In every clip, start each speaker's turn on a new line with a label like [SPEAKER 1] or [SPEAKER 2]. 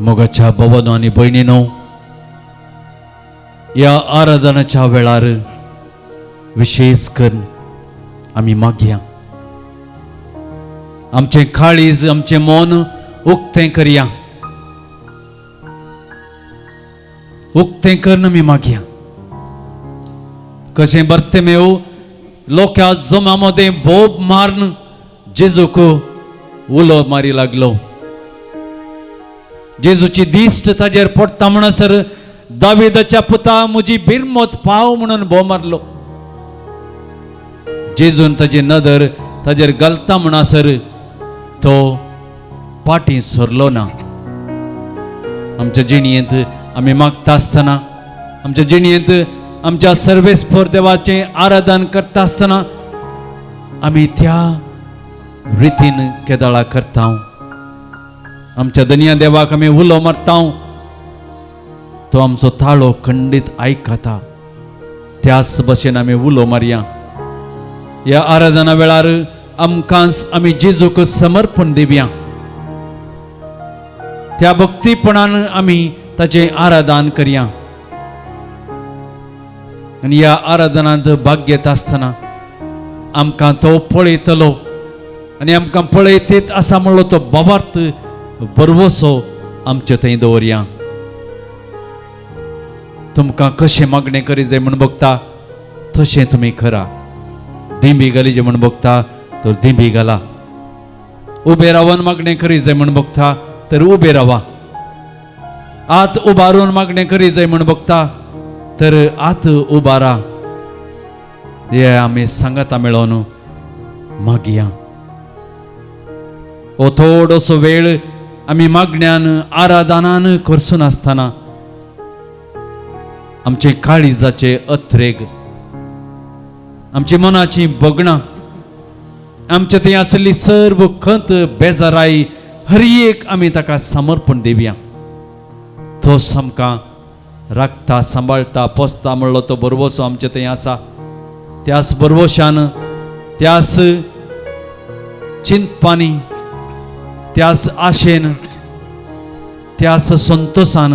[SPEAKER 1] मोगाच्या भवनो आनी भयणीनो, ह्या आराधनाच्या वेळार विशेष करून आमी मागया, आमचें काळीज आमचें मन उक्तें करया, उक्तें करून आमी मागया. कशें बर्तेमेव लोकां जमा मदें बोब मारून जेजूक उलो मारी लागलो. जेजूची दिश्ट ताजेर पडटा म्हणसर दाविदाच्या पुता म्हजी बिरमत पाव म्हणून बोब मारलो. जेजून ताजी नदर ताजेर घालता म्हणसर तो पाटी सरलो ना. आमच्या जिणेंत आमी मागता आसतना, आमच्या जिणेंत आमच्या सर्वेस्पर देवाचें आराधन करता आसतना आमी त्या रितीन केदाळा करता. आमच्या दनया देवाक आमी उलो मारता, तो आमचो ताळो खंडीत आयकता. त्याच भशेन आमी उलो मारया. ह्या आराधना वेळार आमकांच आमी जेजूक समर्पण दिवया. त्या भक्तीपणान आमी ताचें आराधन करया. आनी ह्या आराधनांत भाग घेता आसतना आमकां तो पळयतलो आनी आमकां पळयतीत आसा म्हणलो तो बाबार्थ बरवसो आमचे थंय दवरया. तुमकां कशें मागणें करी जाय म्हूण बगता तशें तुमी करा. दिंबी घाली जे म्हूण बगता तर दिंबी घाला. उबे रावन मागणें करी जाय म्हूण बगता तर उबे रावा. आत उबारून मागणें करी जाय म्हूण बगता तर आत उबारा. हे आमी सांगाता मेळोन मागया. हो थोडोसो वेळ आमी मागण्यान आराधनान करसून आसतना आमचे काळिजाचे अत्रेग, आमची मनाची बगणां, आमच्या थंय आशिल्ली सर्व खंत बेजाराय हर एक आमी ताका समर्पण दिवया. तो आमकां राखता, सांबाळटा, पोसता म्हणलो तो बरवसो आमचे थंय आसा. त्याच बरवशान, त्याच चिंतपानी, त्याच आशेन, त्याच संतोशान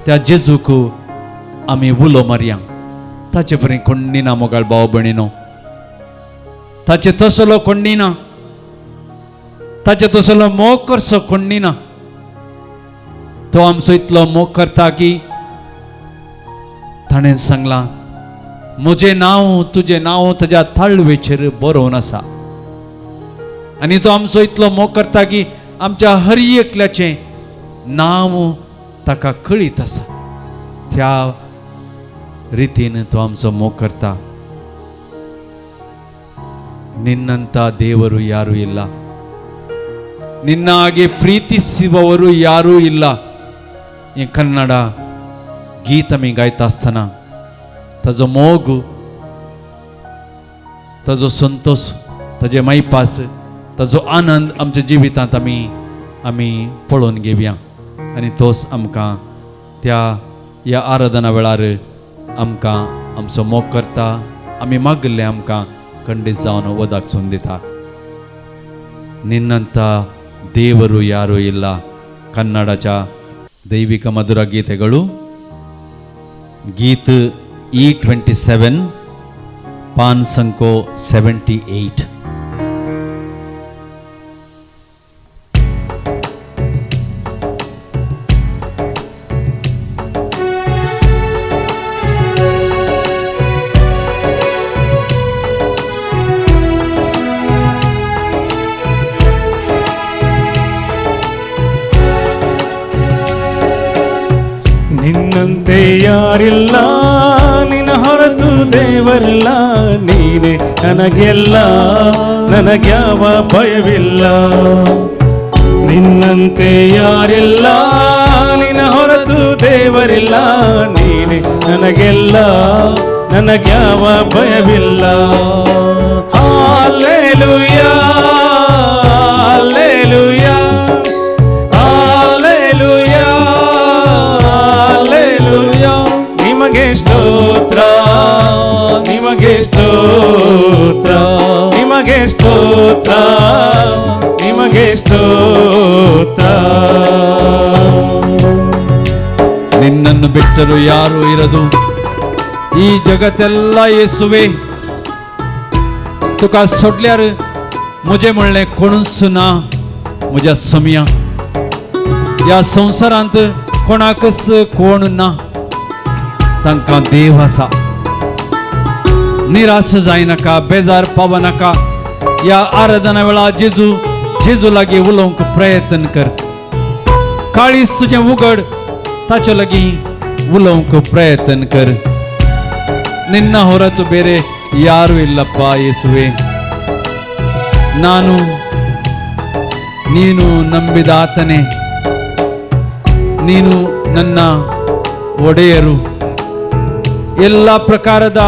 [SPEAKER 1] त्या जेजूक आमी उलो मारया. ताचे परी कोण्णी ना मोगाळ भाव भयणीनो, ताचे तसलो कोण्णी ना, ताचे तसलो मोग करचो कोण्णी ना. तो आमचो इतलो मोग करता की ताणें सांगलां, म्हजें नांव तुजें नांव ताज्या ताळवेचेर बरोवन आसा. आनी तो आमचो इतलो मोग करता की आमच्या हर एकल्याचें नांव ताका कळीत आसा. त्या रितीन तो आमचो मोग करता. ನಿನ್ನಂತ ದೇವರು ಯಾರೂ ಇಲ್ಲ, ನಿನ್ನ ಹಾಗೆ ಪ್ರೀತಿಸುವವರು ಯಾರೂ ಇಲ್ಲ. ಈ कन्नड गीत आमी गायता आसतना ताजो मोग, ताजो संतोश, ताजे मायपास, ताजो आनंद आमच्या जिवितांत आमी आमी पळोवन घेवया. आनी तोच आमकां त्या ह्या आराधना वेळार आमकां आमचो मोग करता. आमी मागिल्लें आमकां खंडीत जावन वदाक सोन दिता. ನಿನ್ನಂತ ದೇವರು ಯಾರೂ ಇಲ್ಲ. ಕನ್ನಡच्या ದೈವಿಕ ಮಧುರ ಗೀತೆಗಳು. ಗೀತ್ E 27, ಪಾನ್ ಸಂಕೋ 78.
[SPEAKER 2] ನಿನ್ನಂತೆ ಯಾರಿಲ್ಲ, ನಿನ್ನ ಹೊರತು ದೇವರಿಲ್ಲ, ನೀನೇ ನನಗೆಲ್ಲ, ನನಗ್ಯಾವ ಭಯವಿಲ್ಲ. ನಿನ್ನಂತೆ ಯಾರಿಲ್ಲ, ನಿನ್ನ ಹೊರತು ದೇವರಿಲ್ಲ, ನೀನೇ ನನಗೆಲ್ಲ, ನನಗ್ಯಾವ ಭಯವಿಲ್ಲ. Hallelujah, hallelujah, hallelujah, hallelujah. ನಿಮಗೆ ಸ್ತೋತ್ರ, ನಿಮಗೆ ಸ್ತೋತ್ರ, ನಿಮಗೆ ಸ್ತೋತ್ರ, ನಿಮಗೆ ಸ್ತೋತ್ರ.
[SPEAKER 1] ನಿನ್ನನ್ನು ಬಿಟ್ಟರು ಯಾರೂ ಇರದು ಈ ಜಗತ್ತೆಲ್ಲ ಯೇಸುವೆ. तुका सोडल्यार म्हजें म्हणलें कोणूच ना म्हज्या समया. ह्या संवसारांत कोणाकच कोण ना, तांकां देव आसा. निराश जायनाका, बेजार पावनाका. ह्या आराधना वेळा जेजू जेजू लागीं उलोवंक प्रयत्न कर. काळीज तुजें उगड, ताचे लागीं उलोवंक प्रयत्न कर. ನಿನ್ನ ಹೊರತು ಬೇರೆ ಯಾರೂ ಇಲ್ಲಪ್ಪ ಯೇಸುವೆ. ನಾನು ನೀನು ನಂಬಿದಾತನೇ, ನೀನು ನನ್ನ ಒಡೆಯರು. ಎಲ್ಲ ಪ್ರಕಾರದ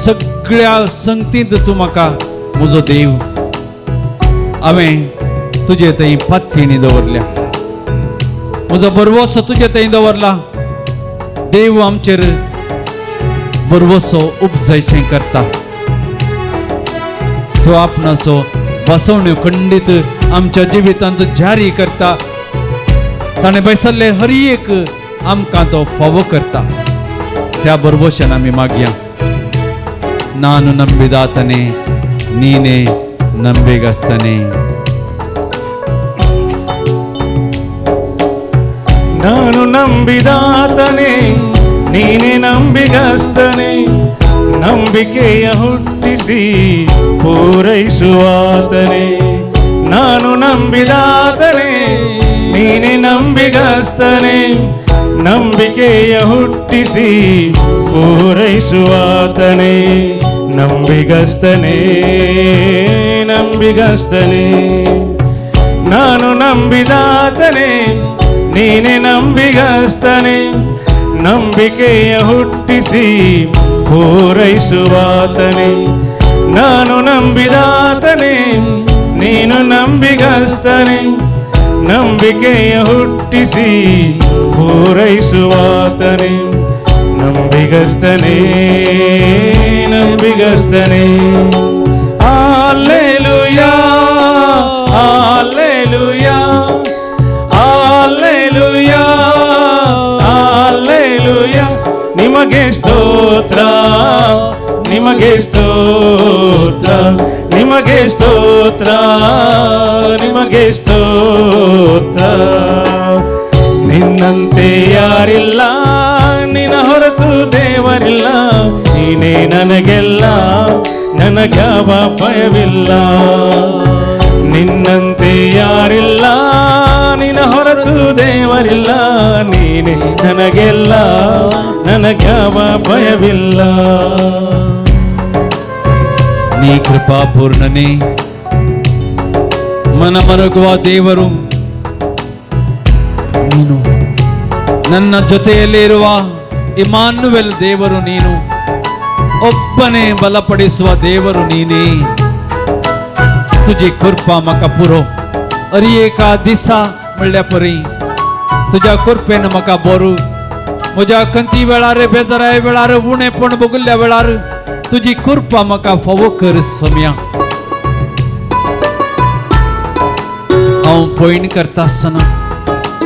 [SPEAKER 1] सगळ्या संगतींत तूं म्हाका म्हजो देव. हांवें तुजे थंय पातयेणी दवरल्या, म्हजो भरवसो तुजे थंय दवरला. देव आमचेर भरवसो उपजयशें करता. तो आपणाचो बसवण्यो खंडीत आमच्या जिवितांत जारी करता. ताणें बैसल्ले हर एक आमकां तो फावो करता. त्या भरवशान आमी मागया. ನಾನು ನಂಬಿದಾತನೇ, ನೀನೇ ನಂಬಿಗಸ್ತನೇ.
[SPEAKER 2] ನಾನು ನಂಬಿದಾತನೇ, ನೀನೇ ನಂಬಿಗಸ್ತನೇ. ನಂಬಿಕೆಯ ಹುಟ್ಟಿಸಿ ಪೂರೈಸುವಾತನೇ. ನಾನು ನಂಬಿದಾತನೇ, ನೀನೇ ನಂಬಿಗಸ್ತನೇ. ನಂಬಿಕೆಯ ಹುಟ್ಟಿಸಿ ಪೂರೈಸುವಾತನೇ. ನಂಬಿಗಸ್ತನೇ, ನಂಬಿಗಸ್ತನೇ. ನಾನು ನಂಬಿದಾತನೇ, ನೀನೇ ನಂಬಿಗಸ್ತನೇ. ನಂಬಿಕೆಯ ಹುಟ್ಟಿಸಿ ಪೂರೈಸುವಾತನೇ. ನಾನು ನಂಬಿದಾತನೇ, ನೀನು ನಂಬಿಗಸ್ತನೇ. ನಂಬಿಕೆಯ ಹುಟ್ಟಿಸಿ ಪೂರೈಸುವಾತನೇ. ನಂಬಿಗಸ್ತನೇ, ನಂಬಿಗಸ್ತನೇ. Hallelujah, hallelujah, hallelujah, hallelujah. ನಿಮಗೆ ಸ್ತೋತ್ರ, ನಿಮಗೆ ಸ್ತೋತ್ರ, ನಿಮಗೆ ಸ್ತೋತ್ರ, ನಿಮಗೆ ಸ್ತೋತ್ರ. ನಿನ್ನಂತೆ ಯಾರಿಲ್ಲ, ನಿನ್ನ ಹೊರತು ದೇವರಿಲ್ಲ. ನೀನೇ ನನಗೆಲ್ಲ, ನನಗ್ಯಾವ ಭಯವಿಲ್ಲ. ನಿನ್ನಂತೆ ಯಾರಿಲ್ಲ, ನಿನ್ನ ಹೊರತು ದೇವರಿಲ್ಲ. ನೀನೇ ನನಗೆಲ್ಲ, ನನಗ್ಯಾವ ಭಯವಿಲ್ಲ.
[SPEAKER 1] ನೀ ಕೃಪಾಪೂರ್ಣನೇ, ಮನಮರುಗುವ ದೇವರು ನೀನು. ನನ್ನ ಜೊತೆಯಲ್ಲಿ ಇರುವ ಇಮಾನುವೆಲ್ ದೇವರು ನೀನು. ಒಬ್ಬನೇ ಬಲಪಡಿಸುವ ದೇವರು ನೀನೇ. तुजी कृपा म्हाका पुरो अरी एका दिसा म्हणल्या परी तुज्या कृपेन म्हाका बरू. म्हज्या खंती वेळार, बेजाराय वेळार, उणेपण भोगल्ल्या वेळार तुजी कृपा म्हाका फावो कर सम्या. हांव पयण करता आसतना,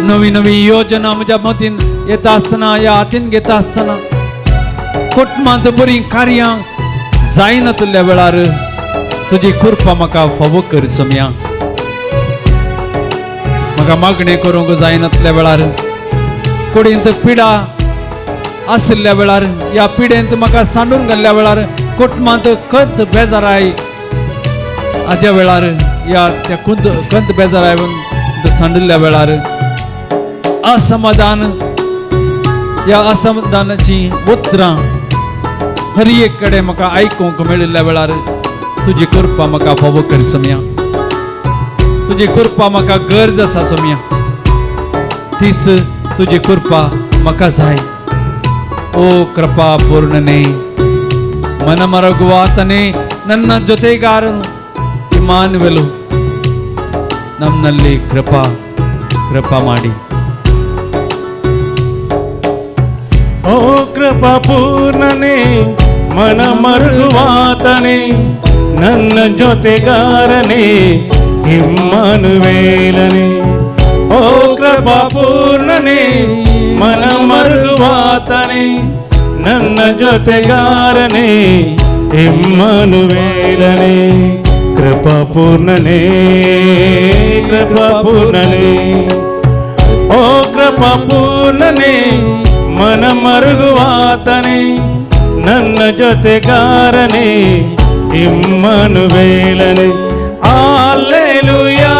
[SPEAKER 1] नवी नवी योजना म्हज्या मतीन येता आसतना, ह्या हातीन घेता आसतना, कुटुंबांत बरीं कार्यां जायनातल्या वेळार तुजी कृपा म्हाका फावो कर सम्या. म्हाका मागणें करूंक जायनातल्या वेळार, कुडींत पिडा आशिल्ल्या वेळार, ह्या पिडेंत म्हाका सांडून घाल्ल्या वेळार, कुटुंबांत खंत बेजाराय हाज्या वेळार, ह्या त्या कुंत खंत बेजाराय सांडिल्ल्या वेळार, असमाधान, ह्या असमाधानाची उतरां हर एक कडेन म्हाका आयकूंक मेळिल्ल्या वेळार तुजी कृपा म्हाका फावो कर सम्या. तुजी कृपा म्हाका गरज आसा सम्या. तीस तुजी कृपा म्हाका जाय. ಓ ಕೃಪಾ ಪೂರ್ಣನೇ, ಮನಮರಗುವಾತನೇ, ನನ್ನ ಜೊತೆಗಾರನು ಇಮಾನುವೆಲು, ನಮ್ಮಲ್ಲಿ ಕೃಪಾ ಕೃಪಾ ಮಾಡಿ.
[SPEAKER 2] ಓ ಕೃಪಾ ಪೂರ್ಣನೇ, ಮನಮರುಗುವಾತನೇ, ನನ್ನ ಜೊತೆಗಾರನೇ ಇಮ್ಮಾನುವೇಲನೇ. ಓ ಕೃಪಾ ಪೂರ್ಣನೇ, ಮನಮರುಗುವಾತನೇ, ಮರುಗುವಾತನೇ, ನನ್ನ ಜೊತೆಗಾರನೇ ಇಮ್ಮಾನುವೇಲನೇ, ಕೃಪಾಪೂರ್ಣನೇ ಕೃಪಾಪೂರ್ಣನೇ. ಓ ಕೃಪಾಪೂರ್ಣನೇ, ಮನ ಮರುಗುವಾತನೇ, ನನ್ನ ಜೊತೆಗಾರನೇ ಇಮ್ಮಾನುವೇಲನೇ. Hallelujah,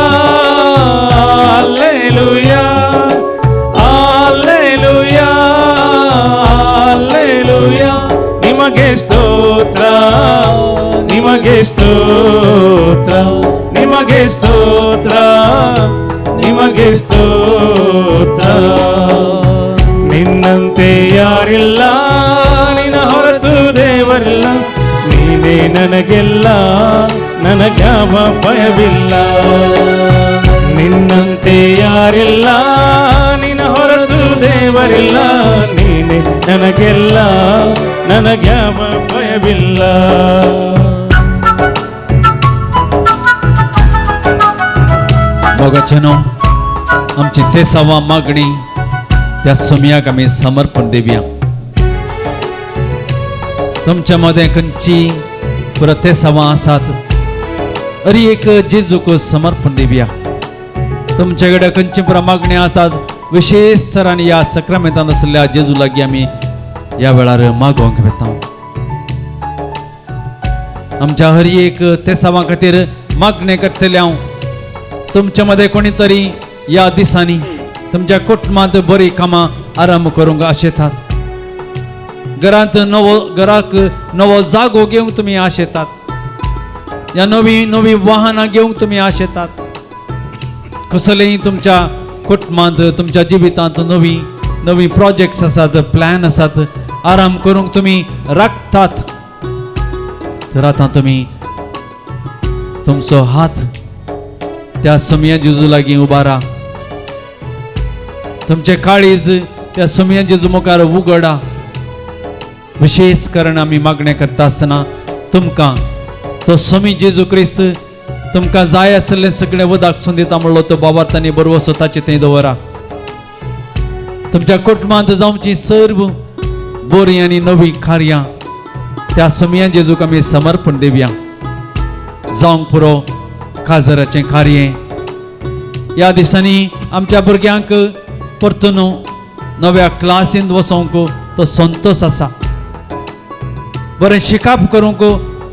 [SPEAKER 2] hallelujah, hallelujah, hallelujah. ನಿಮಗೆ ಸ್ತೋತ್ರ, ನಿಮಗೆ ಸ್ತೋತ್ರ, ನಿಮಗೆ ಸ್ತೋತ್ರ, ನಿಮಗೆ ಸ್ತೋತ್ರ. ನಿನ್ನಂತೆ ಯಾರಿಲ್ಲ, ನಿನ್ನ ಹೊರತು ದೇವರಿಲ್ಲ, ನೀನೇ ನನಗೆಲ್ಲ, ನನಗ್ಯಾವ ಭಯವಿಲ್ಲ. ನಿನ್ನಂತೆ ಯಾರಿಲ್ಲ, ನಿನ್ನ ಹೊರತು ದೇವರಿಲ್ಲ, ನೀನೇ ನನಗೆಲ್ಲ, ನನಗ್ಯಾವ ಭಯವಿಲ್ಲ.
[SPEAKER 1] मोगाचेनो आमची तेसावा मागणी त्या सोमयाक आमी समर्पण दिवया. तुमच्या मदें खंयची पुरो तेसावां आसात अरी एक जेजूक समर्पण दिवया. तुमचे कडेन खंयची पुरो मागणी आसात विशेष तरान ह्या सक्रामेंतान आशिल्ल्या जेजू लागीं आमी ह्या वेळार मागोवंक वता. आमच्या हर एक तेसावां खातीर मागणें करतलें हांव. तुमच्या मदें कोणी तरी ह्या दिसांनी तुमच्या कुटुंबांत बरीं कामां आरंभ करूंक आशेतात, घरांत नवो घराक नवो जागो घेवंक तुमी आशेतात, या नवीं नवीं वाहनां घेवंक तुमी आशेतात, कसलेंय तुमच्या कुटुंबांत तुमच्या जिवितांत नवीं नवीं प्रोजेक्ट्स आसात, प्लॅन आसात, आराम करूंक तुमी राखतात, तर आतां तुमी तुमचो हात त्या सोमया जेजू लागीं उबारा, तुमचे काळीज त्या सोमया जेजू मुखार उगडा. विशेष करून आमी मागणें करता आसतना तुमकां तो सोमी जेजू क्रिस्त तुमकां जाय आशिल्लें सगळें उदक सून दिता म्हणलो तो बाबार्थांनी बरवसो ताचे थंय दवरा. तुमच्या कुटुंबांत जावची सर्व बरीं आनी नवीं कार्यां त्या सोमया जेजूक आमी समर्पण दिवया. जावंक पुरो काजराचें कार्य ह्या दिसांनी आमच्या भुरग्यांक परतून नव्या क्लासींत वचोंक तो संतोश आसा, बरें शिकाप करूंक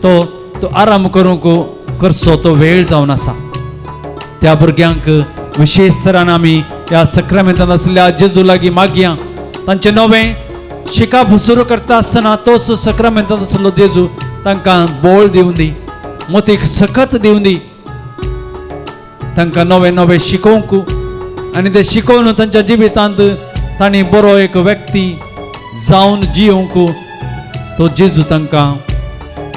[SPEAKER 1] तो तो आराम करूंक करचो तो वेळ जावन आसा. त्या भुरग्यांक विशेष तरान आमी ह्या सक्रामेंतान आशिल्ल्या जेजू लागीं मागया, तांचें नवें शिकाप सुरू करता आसतना तोच सक्रामेंतान आशिल्लो जेजू तांकां बोळ दिवं दी, मोतीक सकत दिवं दी, तांकां नवें नवें शिकोवंक आनी तें शिकोवन तांच्या जिवितांत तांणी बरो एक व्यक्ती जावन जियोवंक तो जेजू तांकां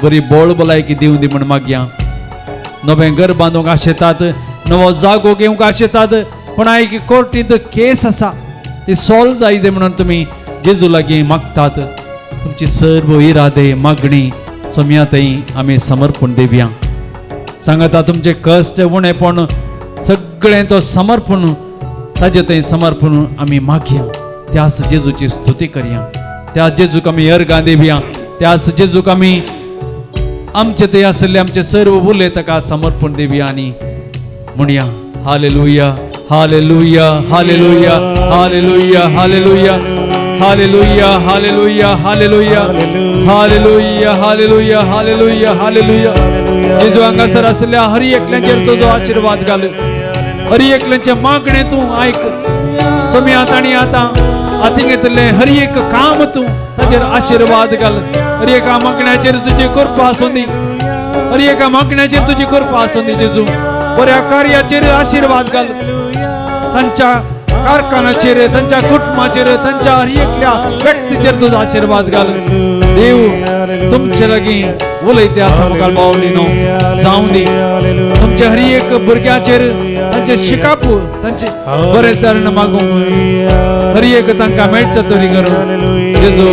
[SPEAKER 1] बरी बोळ भलायकी दिवं दी म्हण मागया. नवें घर बांदूंक आशेतात, नवो जागो घेवंक आशेतात, पूण एक कोर्टींत केस आसा ती सॉल्व जाय जाय म्हणून तुमी जेजू लागीं मागतात. तुमची सर्व इरादे मागणी सोमया थंय आमी समर्पण दिवया. सांगता तुमचे कश्ट उणेपण सगळें तो समर्पण ताजे थंय समर्पण आमी मागया. त्याच जेजूची स्तुती करया, त्या जेजूक आमी अर्गां दिवया, त्याच जेजूक आमी आमचे थंय आशिल्ले आमचे सर्व उले ताका समर्पण दिवया आनी म्हणया hallelujah, hallelujah, hallelujah, hallelujah, hallelujah, hallelujah, hallelujah, hallelujah, hallelujah, hallelujah, hallelujah, hallelujah. जेजू हांगासर आशिल्ल्या हर एकल्याचेर तुजो आशिर्वाद घाल, हर एकल्याचें मागणें तूं आयक. सोम्या तांणी आतां हातीं घेतिल्लें हर एक काम तूं ताचेर आशिर्वाद घाल. हर एका मागण्याचेर तुजी कृपा आसूं दी, हर एका मागण्याचेर तुजी कृपा आसूं दी जेजू. बऱ्या कार्याचेर आशिर्वाद घाल, तांच्या कारखान्याचेर, तांच्या कुटुंबाचेर, तांच्या हर एकल्या व्यक्तीचेर तुजो आशिर्वाद घाल. देव तुमचे लागीं उलयते आसा मुखार पावली न्हू जावं दी. तुमच्या हर एक भुरग्याचेर तांचे शिकाप तांचे बरे तरेन मागूंक हर एक तांकां मेळचो तरी करूं जेजू.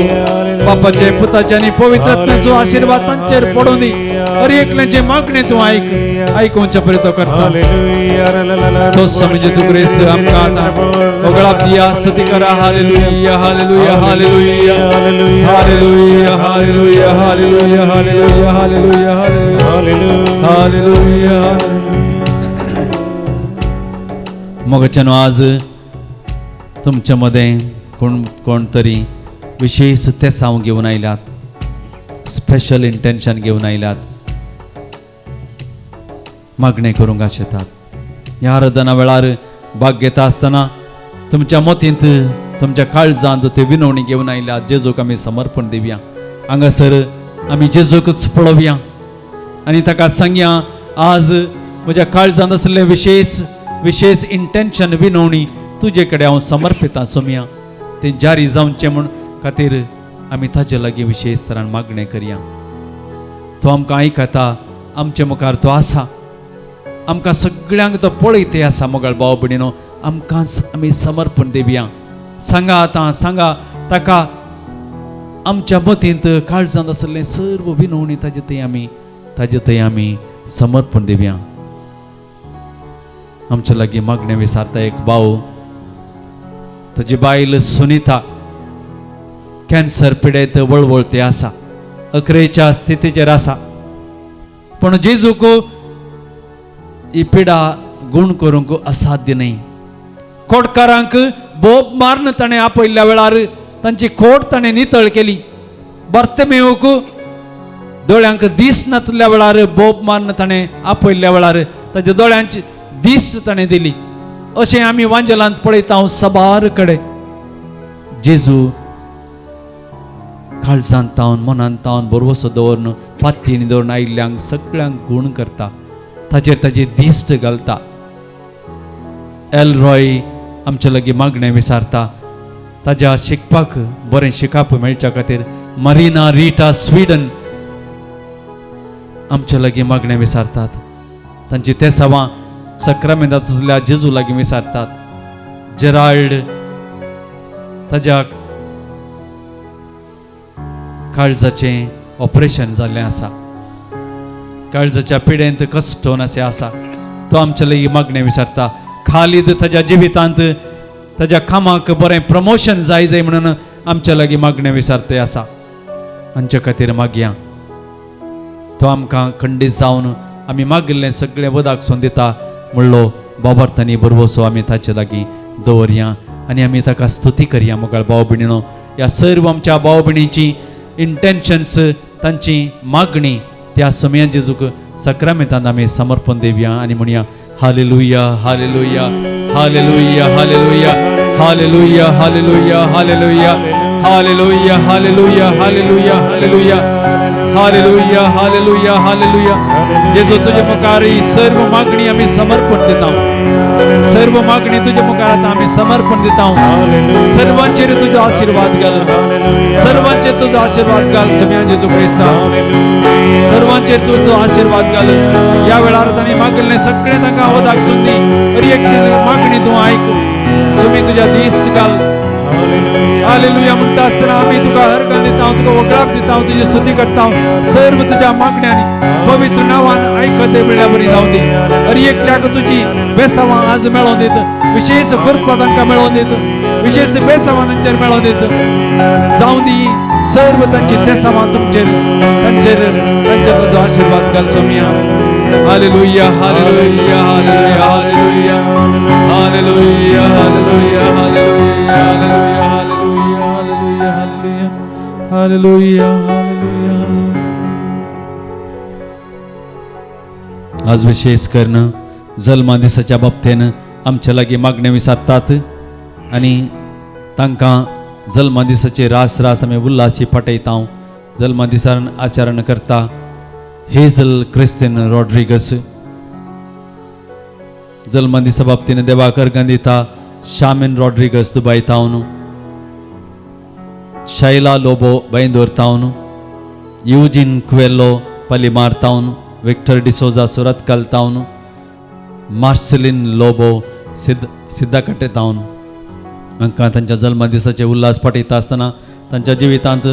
[SPEAKER 1] बापाचे पुताचे आनी पवित्र आत्म्याचो आशीर्वाद तांचेर पडूं दी. हर एकल्याचे मागणे तूं आयक, आयकुच्या परी तो करता. तो समज जेजू क्रिस्त आमकां आतां वगळाप दिया. स्तुती करा. Hallelujah hallelujah hallelujah hallelujah hallelujah hallelujah hallelujah hallelujah hallelujah hallelujah. मोगाच्यानो, आज तुमच्या मदें कोण कोण तरी विशेष तेसांव घेवन आयल्यात, स्पेशल इंटेन्शन घेवन आयल्यात, मागणें करूंक आशेतात. ह्या आराधना वेळार भाग घेता आसतना तुमच्या मतींत, तुमच्या काळजांत ते विनवणी घेवन आयल्यात. जेजूक आमी समर्पण दिवया. हांगासर आमी जेजूकच पळोवया आनी ताका सांगया, आज म्हज्या काळजांत आसलें विशेष विशेष इंटेन्शन विनवणी तुजे कडेन हांव समर्पितां सोमया. तें जारी जावचें म्हूण खातीर आमी ताजे लागीं विशेष तरान मागणें करया. तो आमकां आयकता, आमचे मुखार तो आसा, आमकां सगळ्यांक तो पळयते आसा. मोगाळ भाव भयणीनो, आमकांच आमी समर्पण दिवया. सांगा आतां, सांगा ताका आमच्या मतींत काळजांत आसलें सर्व विनवणी ताजे थंय आमी समर्पण दिवया. आमच्या लागीं मागणें विचारता एक भाव, ताजी बायल सुनिता कॅन्सर पिडेत वळवळते आसा, अकरेच्या स्थितीचेर आसा. पूण जेजूक ही पिडा गूण करूंक असाध्य न्हय. कोटकारांक बोब मारून ताणें आपयल्ल्या वेळार तांची खोट ताणें नितळ केली. बर्तमेवक दोळ्यांक दीस नातल्या वेळार बोब मारून ताणें आपयल्ल्या वेळार ताच्या दोळ्यांची दीस ताणें दिली. अशें आमी वांजेलांत पळयता सबार कडेन. जेजू काळजांत तावन मनांत तावन बरवसो दवरून पातयेनी दवरून आयिल्ल्यांक सगळ्यांक गूण करता, ताचेर ताची दिश्ट घालता. एल रॉय आमच्या लागीं मागणें विचारता ताज्या शिकपाक बरें शिकप मेळच्या खातीर. मरिना रिटा स्विडन आमच्या लागीं मागणें विचारतात. तांची तेसावां सक्रामेंतांत आसल्या जेजू लागीं विचारतात. जेराल्ड ताज्या काळजाचें ऑपरेशन जाल्लें आसा, काळजाच्या पिडेंत कश्टोन अशें आसा, तो आमच्या लागीं मागणें विचारता. खालीद ताज्या जिवितांत ताज्या कामाक बरें प्रमोशन जाय जाय म्हणून आमच्या लागीं मागणें विचारते आसा. हांचे खातीर मागया. तो आमकां खंडीत जावन आमी मागिल्लें सगळें वदाक सोन दिता म्हणलो बाबार्थांनी बरवसो आमी ताचे लागीं दवरया आनी आमी ताका स्तुती करया. मोगाळ भाव भयणीनो, ह्या सर्व आमच्या भाव भयणीची इंटेन्शन्स, तांची मागणी त्या समया जेजूक सक्रामेंतांत आमी समर्पण दिवया आनी म्हणया hallelujah hallelujah hallelujah hallelujah hallelujah hallelujah hallelujah hallelujah hallelujah hallelujah hallelujah hallelujah hallelujah hallelujah. जेजू तुजे मुखार ही सर्व मागणी आमी समर्पण दिता. सर्व मागणी तुजे मुखार आतां आमी समर्पण दिता. सर्वांचेर तुजो आशीर्वाद घाल, सर्वांचेर तुजो आशीर्वाद घाल समिया जेजू क्रिस्ता, सर्वांचेर तुजो आशीर्वाद घाल. ह्या वेळार तांणी मागिल्लें सगळें तांकां वदाक सुंदी. हर एक मागणी तूं आयक सुमी, तुज्या दीस घाल. हालेलुया म्हणटा आसतना आमी तुका हरगान दिता, तुका वगळाप दिता, तुजी स्तुती करता. सर्व तुज्या मागण्यांनी पवित्र नांवान आयकचे म्हणल्यार बरी जावं दी. हर एकल्याक तुजी बेसावां आज मेळोवन दित, विशेष कृपा तांकां मेळोवन दित, विशेष बेसावां तांचेर मेळोवन दित. जावं दी सर्व तांची तेसावां तुमचेर, तांचेर तांचेर तुजो आशिर्वाद घाल सोमिया. Hallelujah hallelujah hallelujah hallelujah hallelujah hallelujah hallelujah hallelujah hallelujah hallelujah hallelujah hallelujah. आज विशेष करून जल्मा दिसाच्या बाबतीन आमच्या लागीं मागणें विचारतात आनी तांकां जल्मा दिसाचे रास रास आमी उल्लासी पाठयता. जल्मा दिसान आचरण करता हेजल क्रिस्तीन रॉड्रिगस. जल्मा दिसा बाबतीन देवाक अर्गां दिता शामिन रॉड्रिगस दुबाय तावन, शैला लोबो बैंदूर तावन, युजीन क्वेलो पलिमार तावन, विक्टर डिसोजा सुरतकल तावन, मार्सेलिन लोबो सिद्धाकट्टे तावन. हांकां तांच्या जल्मा दिसाचे उल्हास पाठयता आसतना तांच्या जिवितांत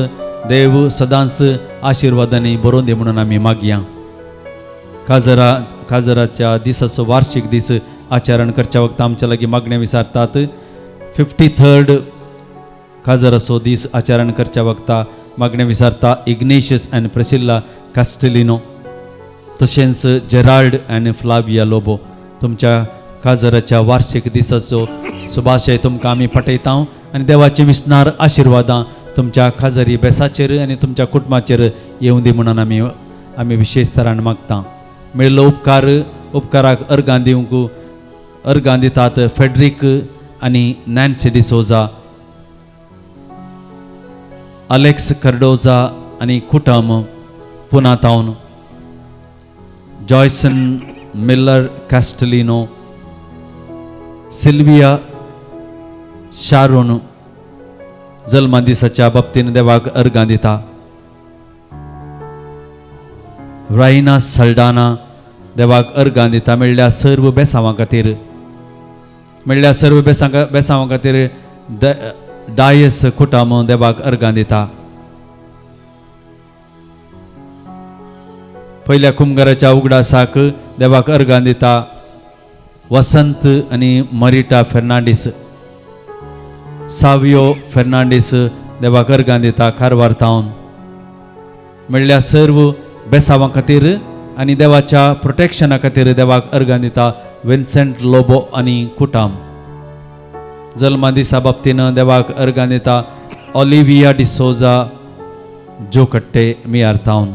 [SPEAKER 1] देव सदांच आशिर्वादांनी बरोवन दी म्हणून आमी मागया. काजराच्या दिसाचो वार्षिक दीस आचरण करच्या वखत आमच्या लागीं मागणें विचारतात. 53rd काजराचो दीस आचरण करच्या वखता मागणें विचारता इग्नेशियस आनी प्रिसिल्ला कास्टेलिनो, तशेंच जेराल्ड आनी फ्लाविया लोबो. तुमच्या काजराच्या वार्षिक दिसाचो शुभाशय तुमकां आमी पठयता आनी देवाची विसणार आशिर्वादां तुमच्या खाजरी बेसाचेर आनी तुमच्या कुटुंबाचेर येवं दी म्हणून आमी विशेश तरान मागता. मेळिल्लो उपकाराक अर्गां दिवंक अर्गां दितात फेड्रीक आनी नॅन्सी डिसोजा, अलेक्स कर्डोजा आनी कुटम पुना town, Joyson Miller Castelino, Sylvia Sharon जल्मा दिसाच्या बाबतीन देवाक अर्गां दिता. रायना सल्डाना देवाक अर्गां दिता मेळ्ळ्या सर्व बेसांवां खातीर, मेळ्ळ्या सर्व बेसांवां खातीर डायस कुटाम देवाक अर्गां दिता. पयल्या कुमगाराच्या उगडासाक देवाक अर्गां दिता वसंत आनी मरिटा फेर्नांडीस, सावियो फेर्नांडीस देवाक अर्गां दिता कारवार तावन. मेळ्ळ्या सर्व बेसांवां खातीर आनी देवाच्या प्रोटेक्शना खातीर देवाक अर्गां दिता विन्सेंट लोबो आनी कुटाम. जल्मा दिसा बाबतीन देवाक अर्गां दिता ऑलिविया डिसोजा जोकट्टे मियार तावन.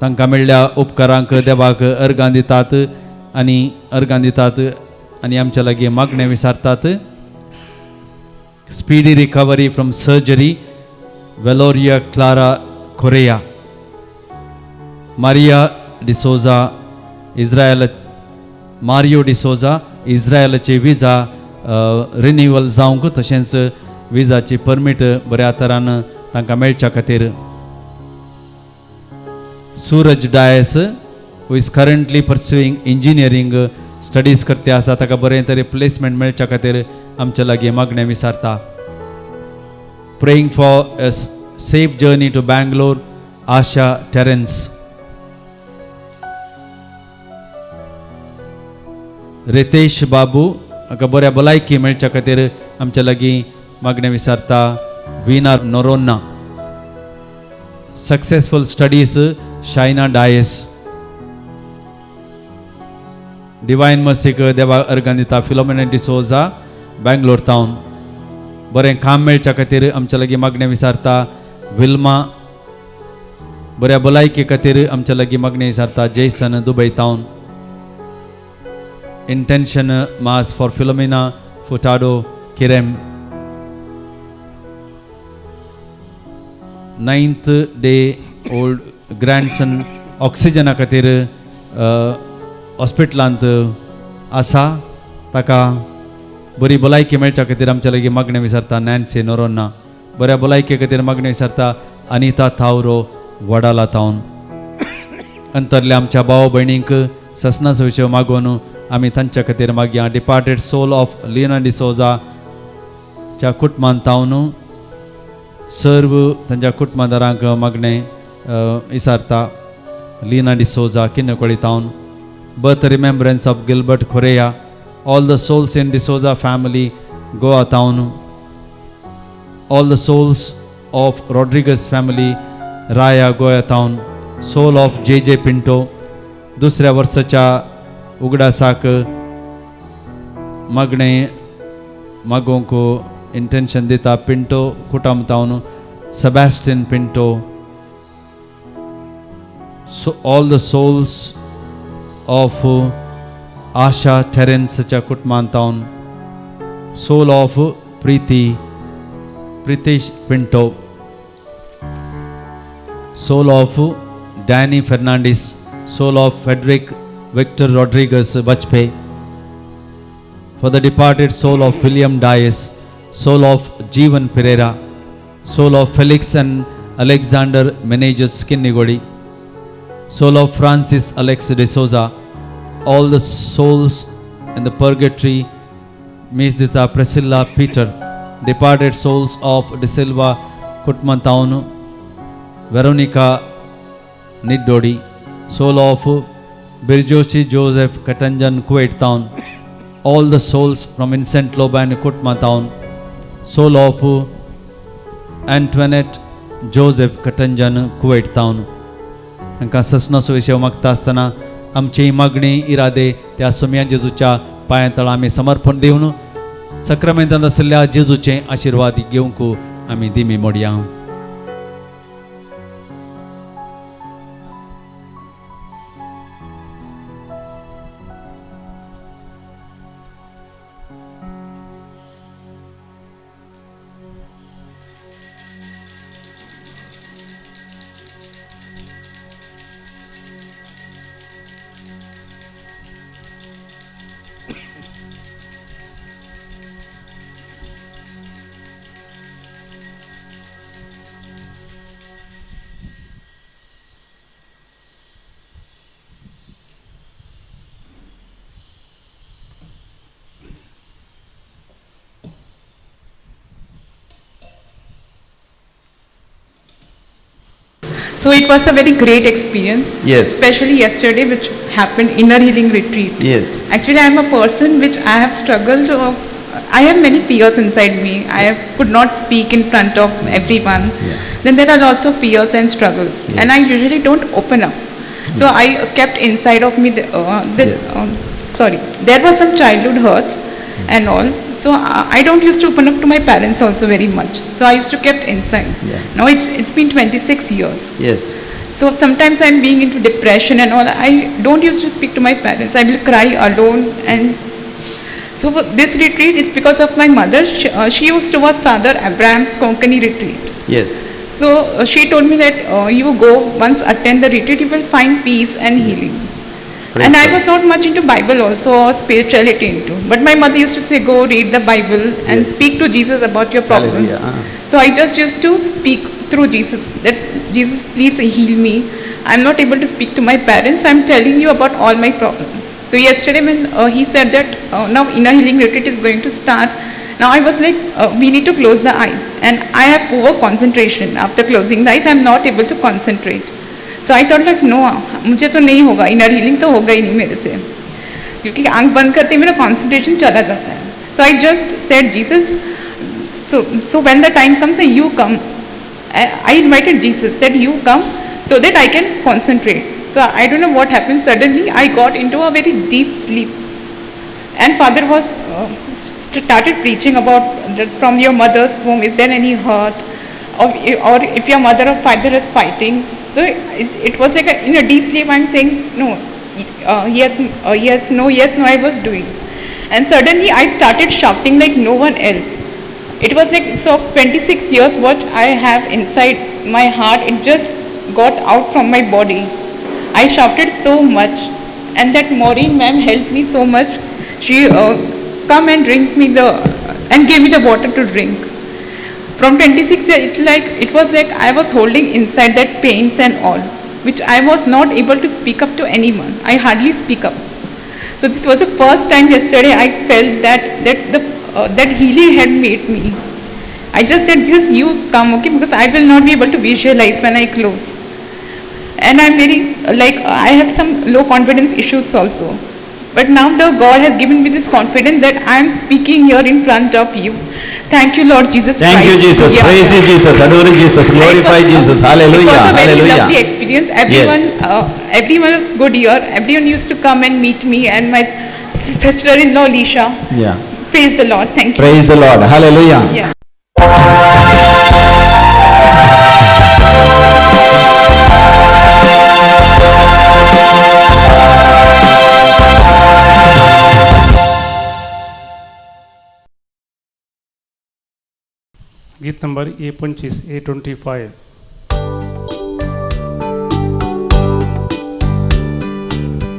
[SPEAKER 1] तांकां मेळ्ळ्या उपकारांक देवाक अर्गां दितात आनी अर्गां दितात आनी आमच्या लागीं मागणें विचारतात. Speedy recovery from surgery Valoria Clara Correa, Maria D'Souza Israel, Mario D'Souza इस्रायलाची विजा रिन्युअल जावंक तशेंच विजाची परमीट बऱ्या तरान तांकां मेळच्या खातीर. Suraj Dias who is currently pursuing engineering studies करते आसा ताका बरें तरी प्लेसमेंट मेळच्या खातीर आमच्या लागीं मागणें विचारता. Praying for a safe journey to Bangalore Asha Terence. Ritesh Babu हाका बऱ्या भलायकी मेळच्या खातीर आमच्या लागीं मागणें विचारता. Veena Noronha. Successful studies Shaina Dias. Divine मर्सीक देवा अर्गां दिता फिलोमेना डिसोजा बेंगलोर टावन. बरें काम मेळच्या खातीर आमच्या लागीं मागणें विचारता. विल्मा. बऱ्या भलायकी खातीर आमच्या लागीं मागणें विचारता. Jason Dubai town. Intention mass for Philomena Furtado Kirem. 9th day old grandson ऑक्सिजना खातीर हॉस्पिटलांत आसा ताका बरी भलायकी मेळच्या खातीर आमच्या लागीं मागणें विचारता. नॅन्सी नोरोन्ना. बऱ्या भलायके खातीर मागणें विचारता. अनिता थावरो वडाला तावन. अंतरल्या आमच्या भाव भयणींक ससनाचो विशय मागून आमी तांच्या खातीर मागया. Departed soul of Lina D'Souza च्या कुटुंबान तावन सर्व तांच्या कुटुंबादारांक मागणें विचारता. Leena D'Souza किन्नकोळी town. Birth remembrance of Gilbert Correa, all the souls in D'Souza family Goa town, all the souls of Rodrigues family Raya Goa town, soul of J J Pinto. दुसऱ्या वर्साच्या उगडासाक मागणें मागोवंक intention दिता पिंटो कुटुंब town, Sebastian Pinto. So all the souls of Asha टेरेन्सच्या कुटुंबान town, soul of Preeti Pritesh Pinto, soul of Danny Fernandes, soul of Frederick Victor Rodrigues Bajpe, for the departed soul of William Dias, soul of Jeevan Pereira, soul of Felix and Alexander Menezes Kinnigoli, soul of Francis Alex de Souza, all the souls in the purgatory, Miss Dita Priscilla Peter. Departed souls of D'Silva Kutmantaun, Veronica Niddodi, soul of Birjoshi Joseph Katanjan Kuwait Town, all the souls from Vincent Loban Kutma Town, soul of Antoinette Joseph Katanjan Kuwait Town. तांकां ससना सुविशेव मागता आसतना आमची मागणी इरादे त्या सोमया जेजूच्या पांया तळा आमी समर्पण दिवन सक्रामेंतांत आशिल्ल्या जेजूचे आशिर्वाद घेवंक आमी दिमी मोडया.
[SPEAKER 3] So it was a very great experience.
[SPEAKER 4] Yes.
[SPEAKER 3] Especially yesterday, which happened, inner healing retreat.
[SPEAKER 4] Yes.
[SPEAKER 3] Actually, I am a person which I have struggled. I have many fears inside me. I could not speak in front of everyone.
[SPEAKER 4] Yeah.
[SPEAKER 3] Then there are lots of fears and struggles.
[SPEAKER 4] Yeah.
[SPEAKER 3] And I usually don't open up. So I kept inside of me there were some childhood hurts and all. So I don't used to open up to my parents also very much. So I used to kept inside.
[SPEAKER 4] Yeah.
[SPEAKER 3] Now it's been 26 years.
[SPEAKER 4] Yes.
[SPEAKER 3] So sometimes I'm being into depression and all. I don't used to speak to my parents. I will cry alone. And so for this retreat, it's because of my mother. She used to watch Father Abraham's Konkani retreat.
[SPEAKER 4] Yes.
[SPEAKER 3] So she told me that you go once attend the retreat, you will find peace and healing.
[SPEAKER 4] Praise
[SPEAKER 3] and
[SPEAKER 4] God.
[SPEAKER 3] I was not much into Bible also or spirituality into. But my mother used to say, go read the Bible and
[SPEAKER 4] Yes.
[SPEAKER 3] speak to Jesus about your problems.
[SPEAKER 4] Hallelujah.
[SPEAKER 3] So I just used to speak through Jesus, that Jesus, please heal me. I'm not able to speak to my parents. I'm telling you about all my problems. So yesterday when he said that now inner healing retreat is going to start, now I was like, we need to close the eyes. And I have poor concentration. After closing the eyes, I'm not able to concentrate. So I thought like, no, मुझे तो नहीं होगा, inner healing तो होगा ही नहीं मेरे से, क्योंकि आंख बंद करते ही मेरा concentration चला जाता है. So I just said, Jesus, so when the time comes, you come. I invited Jesus that you come so that I can concentrate. So I don't know what happened. Suddenly I got into a very deep sleep. And Father was started preaching about that from your mother's womb, is there any hurt? Or if your mother or father is fighting. So it was like in a deep sleep, I'm saying, no, yes, yes, no, yes, no, I was doing. And suddenly I started shouting like no one else. It was like, so 26 years what I have inside my heart, it just got out from my body. I shouted so much, and that Maureen ma'am helped me so much. She come and drink me and gave me the water to drink. From 26 years, it was like I was holding inside that pains and all, which I was not able to speak up to anyone. I hardly speak up. So this was the first time yesterday I felt that healing had made me. I just said, just you come, okay, because I will not be able to visualize when I close. And I'm very, I have some low confidence issues also. But now the God has given me this confidence that I am speaking here in front of you. Thank you, Lord Jesus Christ.
[SPEAKER 4] Thank you, Jesus.
[SPEAKER 3] Yeah.
[SPEAKER 4] Praise you, Jesus. Adore Jesus. Glorify Jesus. Hallelujah.
[SPEAKER 3] It was a very
[SPEAKER 4] Hallelujah.
[SPEAKER 3] lovely experience. Everyone,
[SPEAKER 4] yes.
[SPEAKER 3] Everyone was good here. Everyone used to come and meet me and my sister-in-law, Lisha.
[SPEAKER 4] Yeah.
[SPEAKER 3] Praise the Lord. Thank you.
[SPEAKER 4] Praise the Lord. Hallelujah.
[SPEAKER 3] Yeah.
[SPEAKER 2] गीत number A25, A25.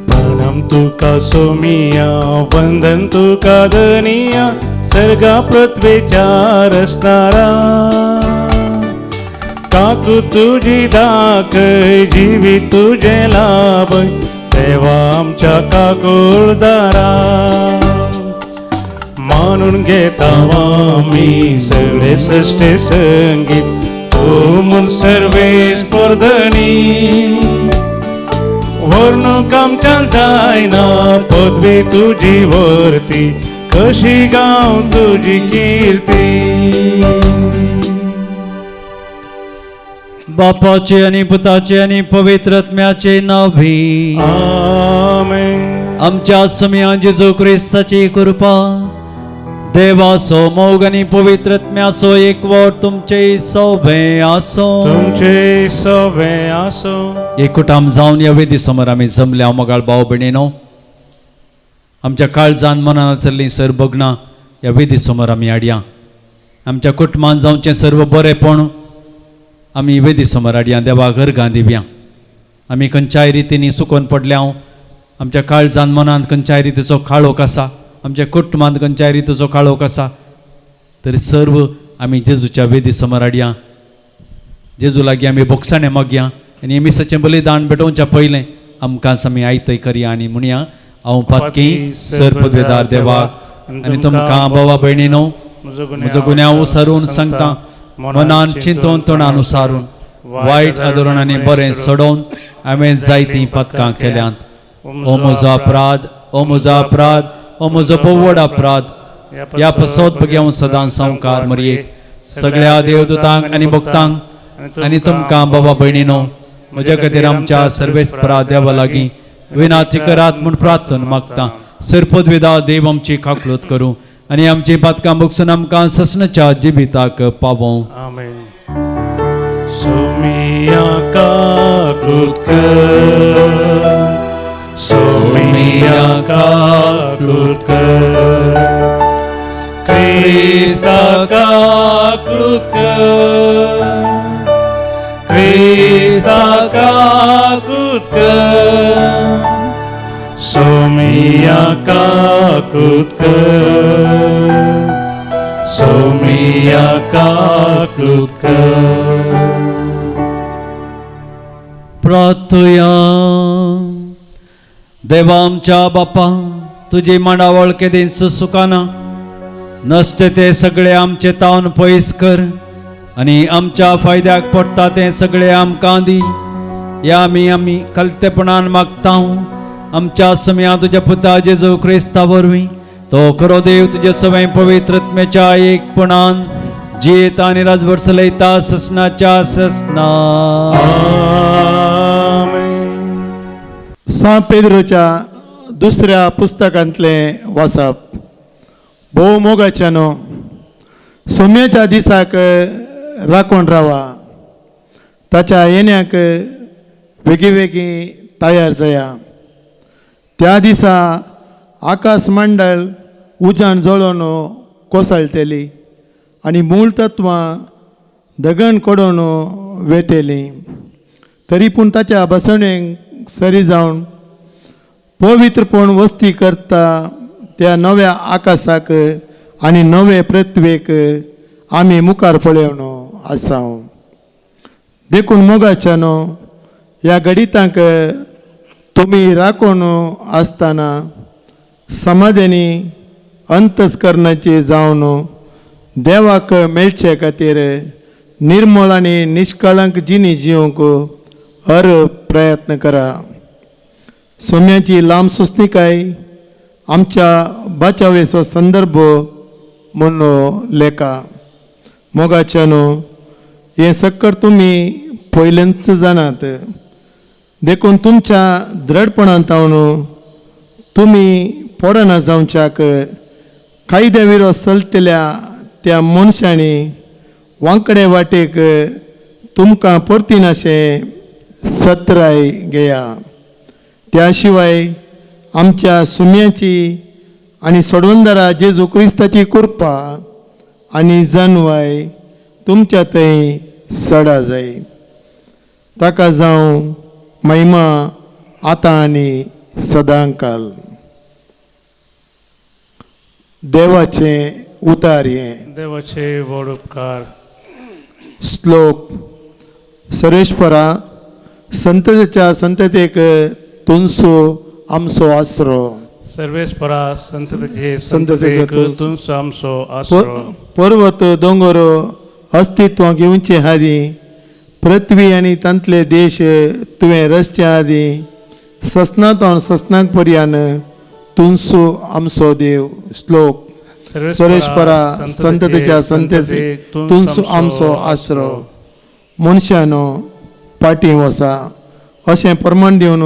[SPEAKER 2] प्रणाम तुका सोमिया, वंदन तुका धनिया, सर्गा पृथ्वेच्या रचणारा. काकू तुझी दाख, जीवी तुझे लाभ, देवा आमच्या काकुळदारा. मानून घेता आमी सगळे सृश्टे संगीत तूं म्हूण सर्वेस पोरधनी वर्णूक आमच्यान जायना पदवी तुजी वर्ती कशी गांव तुजी कीर्ती.
[SPEAKER 1] बापाचे आनी पुताचे आनी पवित्र आत्म्याचे नांवी
[SPEAKER 2] आमेन.
[SPEAKER 1] आमच्या सम्या जेजू क्रिस्ताची कृपा, देवाचो मोग आनी पवित्र आत्म्याचो एकवट तुमचे सोबे आसो.
[SPEAKER 2] तुमचे सोबे आसो.
[SPEAKER 1] एकूटाम जावन ह्या वेदी समोर आमी जमल्या मोगाळ भाव भयणीनो, आमच्या काळजान मनान चल्लीं सर्व भगणां ह्या वेदी समोर आमी हाडया. आमच्या कुटुंबान जावचें सर्व बरेंपण आमी वेदी समोर हाडया. देवाक अर्गां दिवया. आमी खंयच्याय रितींनी सुकोन पडल्या, आमच्या काळजान मनान खंयच्याय रितीचो काळोख आसा, आमच्या कुटुंबांत खंयच्याय रितीचो काळोख आसा, तरी सर्व आमी जेजूच्या वेदी समोर हाडया. जेजू लागीं आमी बोगसाणें मागया आनी मिसाचें बलिदान भेटोवच्या पयलें आमकां आमी आयतय करया आनी म्हणया, हांव पातकी सर पदवेदार देवाक आनी तुमकां बाबा भयणीनो म्हजो गुन्यांव सारून सांगता, मनान चिंतून तोंडान उसारून वायट आदरण आनी बरें सोडोवन हांवें जायतीं पातकां केल्यांत. ओ म्हजो अपराध, ओ म्हजो अपराध, ओ म्हजो पोवड अपराध. ह्या पसोत भगेवं सदां संवकार मरयेक सगळ्या देवदूतांक आनी भक्तांक आनी तुमकां बाबा भयणीनो म्हज्या खातीर आमच्या सर्वेस्परा देवा लागीं विनाती करात म्हूण प्रार्थना मागता. सरपदवेदा देव आमची काकलूत करूं आनी आमची पातकां बगसून आमकां ससनाच्या जिविताक पावों.
[SPEAKER 2] आमेन. सोमिया काकूत कर, सोमिया काकूत कर, क्रिस्ता काकूत कर, क्रिस्ता काकूत कर, सोमिया काकूत कर, सोमिया काकूत कर.
[SPEAKER 1] प्रार्थया. देवा आमच्या बापा, तुजी मांडावळ केदीं सुखाना नसते ते सगळे आमचे तावन पयस कर आनी आमच्या फायद्याक पडटा तें सगळे आमकां दी. ह्या आमी आमी कलतेपणान मागता आमच्या सम्या तुज्या पुता जेजू क्रिस्ता वरवीं, तो खरो देव तुज्या सवय पवित्र आत्म्याच्या एकपणान जियेता आनी राजभर चलयता ससनाच्या ससना.
[SPEAKER 5] सां पेद्रोच्या दुसऱ्या पुस्तकांतलें वाचप. भोव मोगाच्यानो, सोम्याच्या दिसाक राखून रावा, ताच्या येण्याक वेगीं वेगीं तयार जाया. त्या दिसा आकाश मंडळ उज्यान जळोवन कोसळटली आनी मूळ तत्वां दगण कडोवन वेतली. तरी पूण ताच्या बसवणेक सरी जावन पवित्रपण वस्ती करता त्या नव्या आकाशाक आनी नवे पृथ्वेक आमी मुखार पळोवन आसा. देखून मोगाच्यानो, ह्या गणितांक तुमी राखून आसतना समाधानी अंतस्करणाची जावन देवाक मेळचे खातीर निर्मळ आनी निष्कळंक जिणी जिवंक हर प्रयत्न करा. सोम्याची लांब सोंसणीकाय आमच्या बाचावेचो संदर्भ म्हूण लेखा. मोगाच्यानो, हें सक्कर तुमी पयलेंच जाणात, देखून तुमच्या द्रढपणांत तावन तुमी पडना जावच्याक कायद्या विरोध चलतल्या त्या मनशांनी वांकडे वाटेक तुमकां परतीनाशें सत्राय घेया. त्या शिवाय आमच्या सुम्याची आनी सोडवंदरा जेजू क्रिस्ताची कृपा आनी जानवाय तुमच्या थंय सडा जाय. ताका जावं महिमा आतां आनी सदांकाल. देवाचें उतार हें.
[SPEAKER 2] देवाचे व्हड उपकार.
[SPEAKER 5] श्लोक. सर्वेश्वरा, संततेच्या संततेक तुमचो आमचो आसरो.
[SPEAKER 2] सर्वेस्परा संततेचे
[SPEAKER 5] संततेक
[SPEAKER 2] संततेक तुमचो आमचो आसरो.
[SPEAKER 5] पर्वत दोंगर अस्तित्वाक येवचे आदी, पृथ्वी आनी तांतले देश तुवें रचचे आदी, ससनांत ससनाक पर्यान तुमचो आमचो देव. श्लोक. सर्वेस्परा संततेच्या संततेक तुमचो आमचो आसरो. मनशानो पाटी वसा अशें प्रमाण दिवन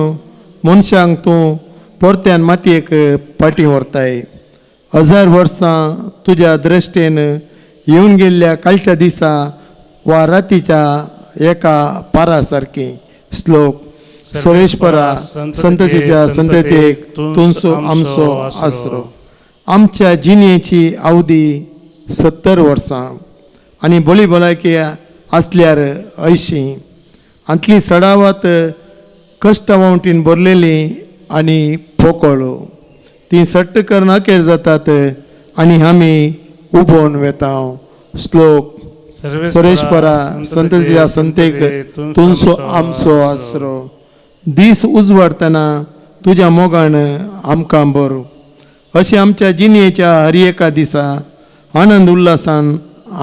[SPEAKER 5] मनशांक तूं परत्यान मातयेक पाटी व्हरताय. 1000 वर्सां तुज्या दृश्टेन येवन गेल्ल्या कालच्या दिसा वा रातीच्या एका पारा सारकी. श्लोक. सर्वेस्परा संततेच्या संततेक तुमचो आमचो आसरो. आमच्या जिणेची अवधी 70 वर्सां आनी बळी भलायकी आसल्यार 80. हांतली सडावत कश्टा वावटीन भरलेली आनी पोकळ, ती सट्ट करून अखेर जातात आनी आमी उबोवन वेता. श्लोक. सर्वेस्परा संततेच्या संतेक तुमचो आमचो आसरो. दीस उजवाडतना तुज्या मोगान आमकां बरो. अशें आमच्या जिणेच्या हर एका दिसा आनंद उल्हासान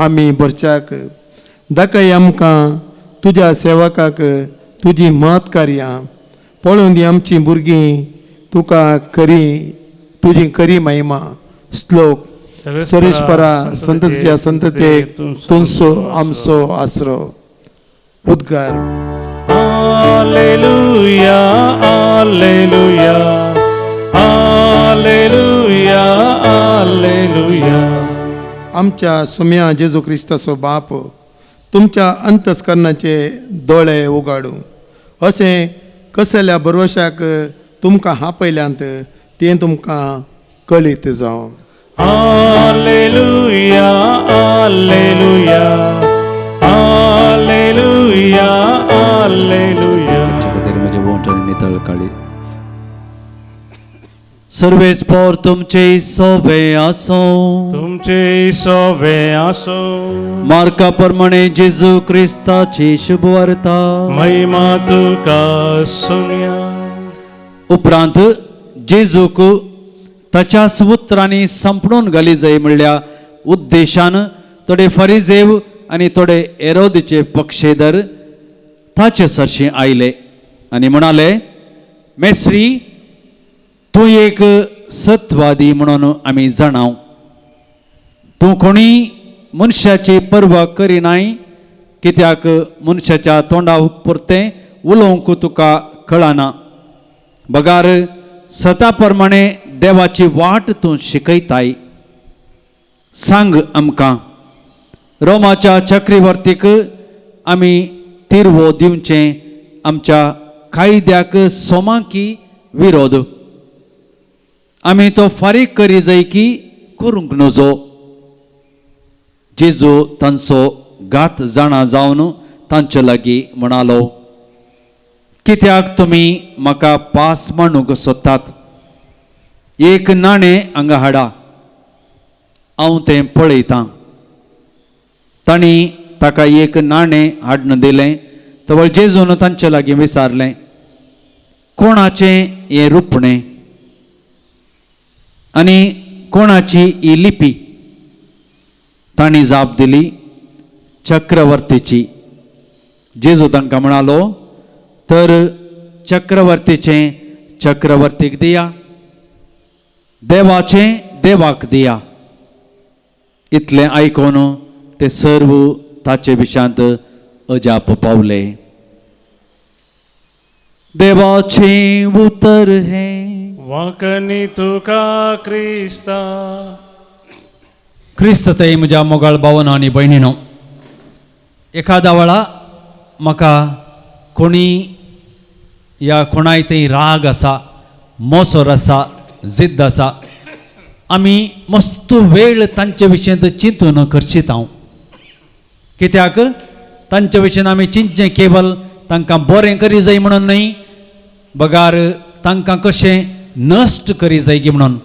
[SPEAKER 5] आमी भरच्याक दाखय आमकां तुज्या सेवकाक तुजी महत्कार्यां पळोवन दी. आमचीं भुरगीं तुका खरी तुजी खरी महिमा. श्लोक. सर्वेस्परा संततेच्या संततेक तुमचो आमचो आसरो. उद्गार.
[SPEAKER 2] Alleluia, alleluia, alleluia, alleluia.
[SPEAKER 5] आमच्या सोम्या जेजू क्रिस्ताचो बाप तुमच्या अंतस्करणाचे दोळे उगाडूं अशें कसल्या भरवशाक तुमकां हापयल्यांत तें तुमकां कळीत जावं.
[SPEAKER 2] Alleluia, alleluia, alleluia, alleluia.
[SPEAKER 1] खातीर म्हजे वोंठ आनी नितळ काळी. सर्वेस्पर तुमचे सोबे आसो.
[SPEAKER 2] तुमचे सोबे आसो.
[SPEAKER 1] मार्का प्रमाणे जेजू क्रिस्ताची शुभवार्ता.
[SPEAKER 2] महिमा तुका सोम्या.
[SPEAKER 1] उपरांत जेजूक ताच्याच उतरांनी संपणून घाली जाय म्हणल्या उद्देशान थोडे फरिजेव आनी थोडे एरोदीचे पक्षेदर ताचे सरशी आयले आनी म्हणाले, मेस्त्री, तूं एक सत्वादी म्हणून आमी जाणाव. तूं कोणी मनशाची पर्वा करिनाय, कित्याक मनशाच्या तोंडा पुरतें उलोवंक तुका कळना, बगार सता प्रमाणे देवाची वाट तूं शिकयताय. सांग आमकां, रोमाच्या चक्रीवर्तीक आमी तिरवो दिवचें आमच्या कायद्याक सोमाकी विरोध? आमी तो फारीक करी जाय की करूंक नजो? जेजू तांचो घात जाणा जावन तांचे लागीं म्हणालो, कित्याक तुमी म्हाका पास मांडूंक सोदतात? एक नाणें हांगा हाडा, हांव तें पळयतां. तांणी ताका एक नाणें हाडून दिलें. तवळ जेजून तांचे लागीं विचारलें, कोणाचें हें रुपणें आनी कोणाची ही लिपी? तांणी जाप दिली, चक्रवर्तीची. जेजू तांकां म्हणालो, तर चक्रवर्तीचें चक्रवर्तीक दिया, देवाचें देवाक दिया. इतलें आयकून ते सर्व ताचे विशांत अजाप पावले. देवाचें उतर हें.
[SPEAKER 2] वाकणी तुका क्रिस्ता.
[SPEAKER 1] क्रिस्त तय म्हज्या मोगाळ भावना आनी भयणीनो, एखाद्या वेळा म्हाका कोणी या कोणाय थंय राग आसा, मोसोर आसा, जिद्द आसा, आमी मस्त वेळ तांचे विशयंत चिंतून खर्चीत हांव. कित्याक तांचे विशयन आमी चिंतचें केवल तांकां बरें करी जाय म्हणून न्हय, बगार तांकां कशें नश्ट करी जाय की म्हणून,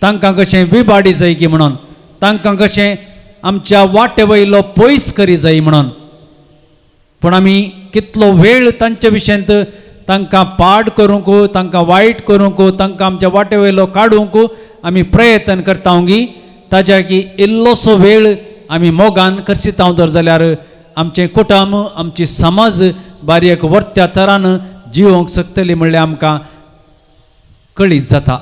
[SPEAKER 1] तांकां कशें विबाडी जाय की म्हणून, तांकां कशें आमच्या वाटे वयलो पयस करी जाय म्हणून. पूण आमी कितलो वेळ तांचे विशयंत तांकां पाड करूंक, तांकां वायट करूंक, तांकां आमच्या वाटे वयलो काडूंक आमी प्रयत्न करता गी. ताज्या की इल्लोसो वेळ आमी मोगान करसिता दर जाल्यार आमचें कुटुंब, आमची समाज बारीक वर्त्या तरान जिवोंक शकतली म्हणल्यार आमकां कळीत जाता.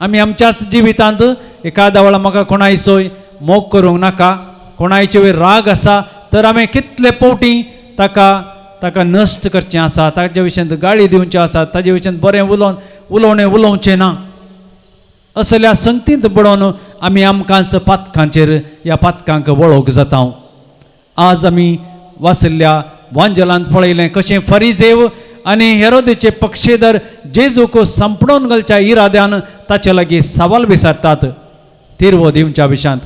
[SPEAKER 1] आमी आमच्याच जिवितांत एकादा वेळा म्हाका कोणायचोय मोग करूंक नाका, कोणायचे वयर राग आसा तर आमी कितले फावटी ताका ताका नश्ट करचें आसा, ताजे विशयांत गाळी दिवच्यो आसा, ताजे विशयांत बरें उलोवन उलोवणें उलोवचें ना. असल्या संगतींत बडोवन आमी आमकांच पातकांचेर ह्या पातकांक वळोवंक जाता. आज आमी वाचिल्ल्या वांजलांत पळयलें कशें फरिजेव आनी हेरोदेचे पक्षेदर जेजूक सांपडोवन घालच्या इराद्यान ताचे लागीं सवाल विचारतात तिरवो दिवच्या विशांत.